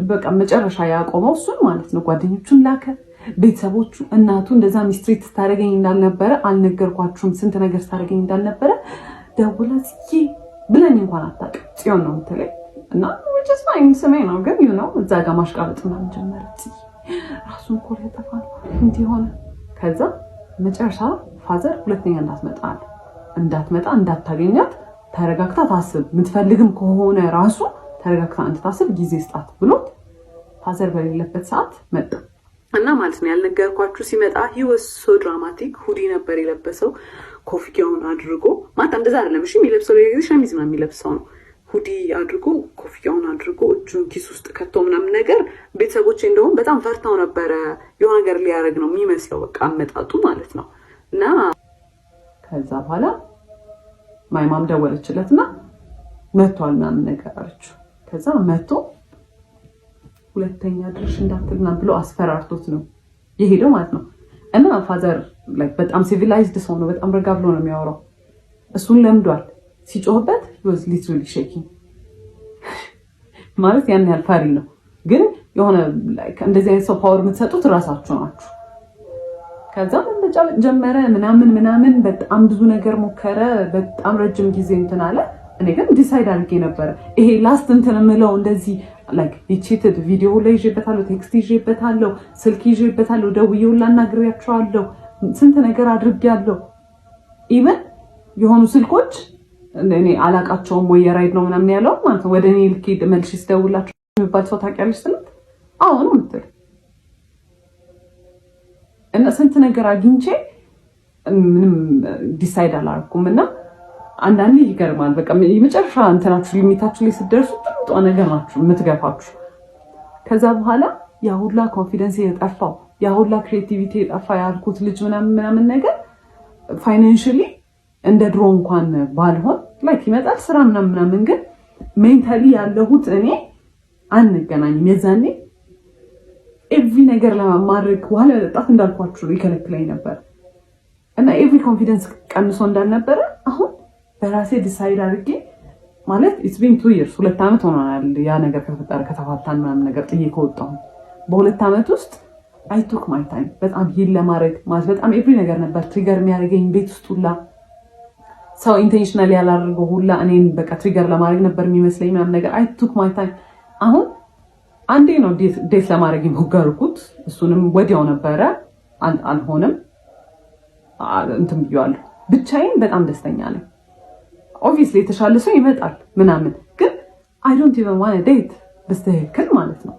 በቃ መጨረሻ ያቆመው እሱን ማለት ነው። ጓደኞቹን ላከ፣ ቤተሰቦቹ፣ እናቱ እንደዛ mistreat ስታደርገኝ እንዳልነበረ አልነገርኳችሁም፣ ስንት ነገር ስታደርገኝ እንዳልነበረ ደውላ ጽዬ ብለኝ እንኳን አታውቅም። ጽዮን ነው የምትለኝ እና which is fine፣ ስሜ ነው፣ ግን እዛ ጋር ማሽቃበጥ ምናምን ጀመረ። ጽዬ ራሱን እኮ ሊያጠፋ ነው፣ እንዲህ ሆነ። ከዛ መጨረሻ father ሁለተኛ እንዳትመጣ አለ። እንዳትመጣ፣ እንዳታገኛት፣ ተረጋግታ ታስብ፣ የምትፈልግም ከሆነ ራሱ ተረጋግታ እንድታስብ ጊዜ ስጣት ብሎት father በሌለበት ሰዓት መጣ እና ማለት ነው ያልነገርኳችሁ፣ ሲመጣ he was so dramatic። Hoodie ነበር የለበሰው፣ ኮፍያውን አድርጎ፣ ማለት እንደዛ አይደለም እሺ የሚለብሰው፣ ሌላ ጊዜ ሸሚዝ ነው የሚለብሰው ነው፣ hoodie አድርጎ፣ ኮፍያውን አድርጎ፣ እጁን ኪስ ውስጥ ከቶ ምናምን ነገር። ቤተሰቦቼ እንደውም በጣም ፈርተው ነበረ። የሆነ ነገር ሊያደርግ ነው የሚመስለው በቃ አመጣጡ ማለት ነው። እና ከዛ በኋላ my mom ደወለችለት እና መቷል ምናምን ነገር አለችው። ከዛ መቶ ሁለተኛ ድርሽ እንዳትል ምናምን ብሎ አስፈራርቶት ነው የሄደው ማለት ነው። እና father በጣም civilized ሰው ነው። በጣም ረጋ ብሎ ነው የሚያወራው። እሱን ለምዷል። ሲጮህበት was literally shaking፣ ማለት ያን ያህል ፈሪ ነው። ግን የሆነ እንደዚህ አይነት ሰው power የምትሰጡት እራሳችሁ ናችሁ። ከዛ መመጫበጥ ጀመረ ምናምን ምናምን፣ በጣም ብዙ ነገር ሞከረ። በጣም ረጅም ጊዜ እንትን አለ። እኔ ግን decide አድርጌ ነበረ ይሄ last እንትን የምለው፣ እንደዚህ like cheated ቪዲዮ ላይ ይዤበታለሁ፣ text ይዤበታለሁ፣ ስልክ ይዤበታለሁ፣ ደውዬ ሁላ አናግሬያቸዋለሁ፣ ስንት ነገር አድርጌያለሁ። Even የሆኑ ስልኮች እኔ አላቃቸውም ወይ የራይድ ነው ምናምን ያለው ማለት ነው። ወደ እኔ ልክ መልሼ ስደውላቸው የሚባል ሰው ታውቂያለሽ ስላት አዎ ነው የምትል። እና ስንት ነገር አግኝቼ ምንም decide አላደረኩም። እና አንዳንዴ ይገርማል። በቃ የመጨረሻ እንትናችሁ limit ኣችሁ ላይ ስትደርሱ ጥምጧ ነገር ናችሁ የምትገፋችሁ። ከዛ በኋላ ያ ሁላ confidence የጠፋው ያ ሁላ creativity የጠፋ ያልኩት ልጅ ምናምን ምናምን ነገር financially እንደ ድሮ እንኳን ባልሆን like ይመጣል ስራ ምናምን ምናምን፣ ግን mentally ያለሁት እኔ አንገናኝም። የዛኔ every ነገር ለማድረግ፣ ውሃ ለመጠጣት እንዳልኳችሁ ይከለክለኝ ነበር እና every confidence ቀንሶ እንዳልነበረ አሁን በራሴ decide አድርጌ ማለት it's been 2 years፣ 2 ዓመት ሆኖናል። ያ ነገር ከተፈጠረ፣ ከተፋታን ምናምን ነገር ጥዬ ከወጣሁ በ2 ዓመት ውስጥ I took my time በጣም heal ለማድረግ። ማለት በጣም every ነገር ነበር trigger የሚያደርገኝ። ቤት ውስጥ ሁላ ሰው intentionally ያላደርገው ሁላ እኔን በቃ trigger ለማድረግ ነበር የሚመስለኝ ምናምን ነገር። I took my time። አሁን አንዴ ነው date ለማድረግ የሞከርኩት፣ እሱንም ወዲያው ነበረ አልሆነም። እንትን ብዬዋለሁ። ብቻዬን በጣም ደስተኛ ነኝ። Obviously የተሻለ ሰው ይመጣል ምናምን፣ ግን I don't even wanna date በስትክክል ማለት ነው።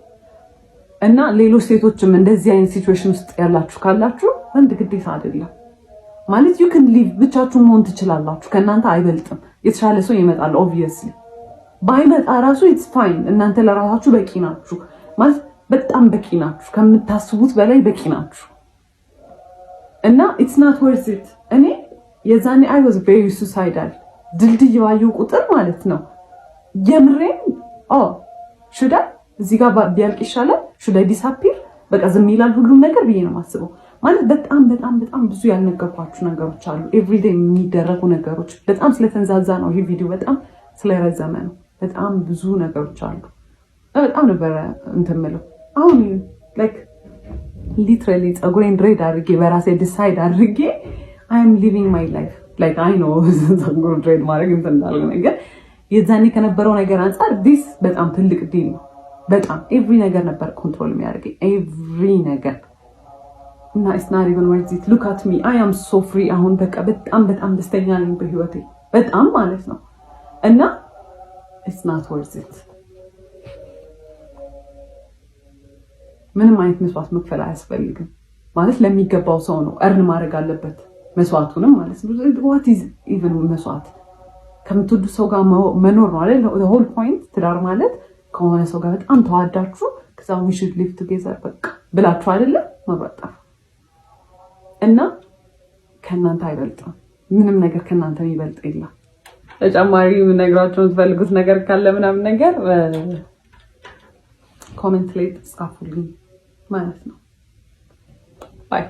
እና ሌሎች ሴቶችም እንደዚህ አይነት situation ውስጥ ያላችሁ ካላችሁ ወንድ ግዴታ አይደለም። ማለት you can live፣ ብቻችሁን መሆን ትችላላችሁ። ከእናንተ አይበልጥም። የተሻለ ሰው ይመጣል። Obviously ባይመጣ ራሱ it's fine። እናንተ ለራሳችሁ በቂ ናችሁ። ማለት በጣም በቂ ናችሁ። ከምታስቡት በላይ በቂ ናችሁ። እና it's not worth it። እኔ የዛኔ I was very suicidal። ድልድይ ባየሁ ቁጥር ማለት ነው የምሬን should I እዚህ ጋር ቢያልቅ ይሻላል፣ should I disappear፣ በቃ ዝም ይላል ሁሉም ነገር ብዬ ነው የማስበው። ማለት በጣም በጣም በጣም ብዙ ያልነገርኳችሁ ነገሮች አሉ። Everyday የሚደረጉ ነገሮች በጣም ስለተንዛዛ ነው፣ ይህ ቪዲዮ በጣም ስለረዘመ ነው። በጣም ብዙ ነገሮች አሉ። በጣም ነበረ እንትን የምለው። አሁን like literally ፀጉሬን dread አድርጌ፣ በራሴ decide አድርጌ I am living my life። Like I know ፀጉር dread ማድረግ እንትን እንዳለ ነገር የዛኔ ከነበረው ነገር አንጻር this በጣም ትልቅ deal ነው። በጣም every ነገር ነበር control የሚያደርገኝ፣ every ነገር። እና it's not even worth it። Look at me, I am so free። አሁን በቃ በጣም በጣም ደስተኛ ነኝ በህይወቴ፣ በጣም ማለት ነው። እና it's not worth it። ምንም አይነት መስዋዕት መክፈል አያስፈልግም። ማለት ለሚገባው ሰው ነው earn ማድረግ አለበት መስዋዕቱንም ማለት ነው። What is even መስዋዕት? ከምትወዱ ሰው ጋር መኖር ነው አይደል? Whole point ትዳር ማለት ከሆነ ሰው ጋር በጣም ተዋዳችሁ ከዛ we should live together በቃ ብላችሁ አይደለም መብራት። እና ከእናንተ አይበልጥም። ምንም ነገር ከእናንተ የሚበልጥ የለም። ተጨማሪ የምነግራቸው የምትፈልጉት ነገር ካለ ምናምን ነገር comment ላይ ጻፉልኝ ማለት ነው። Bye.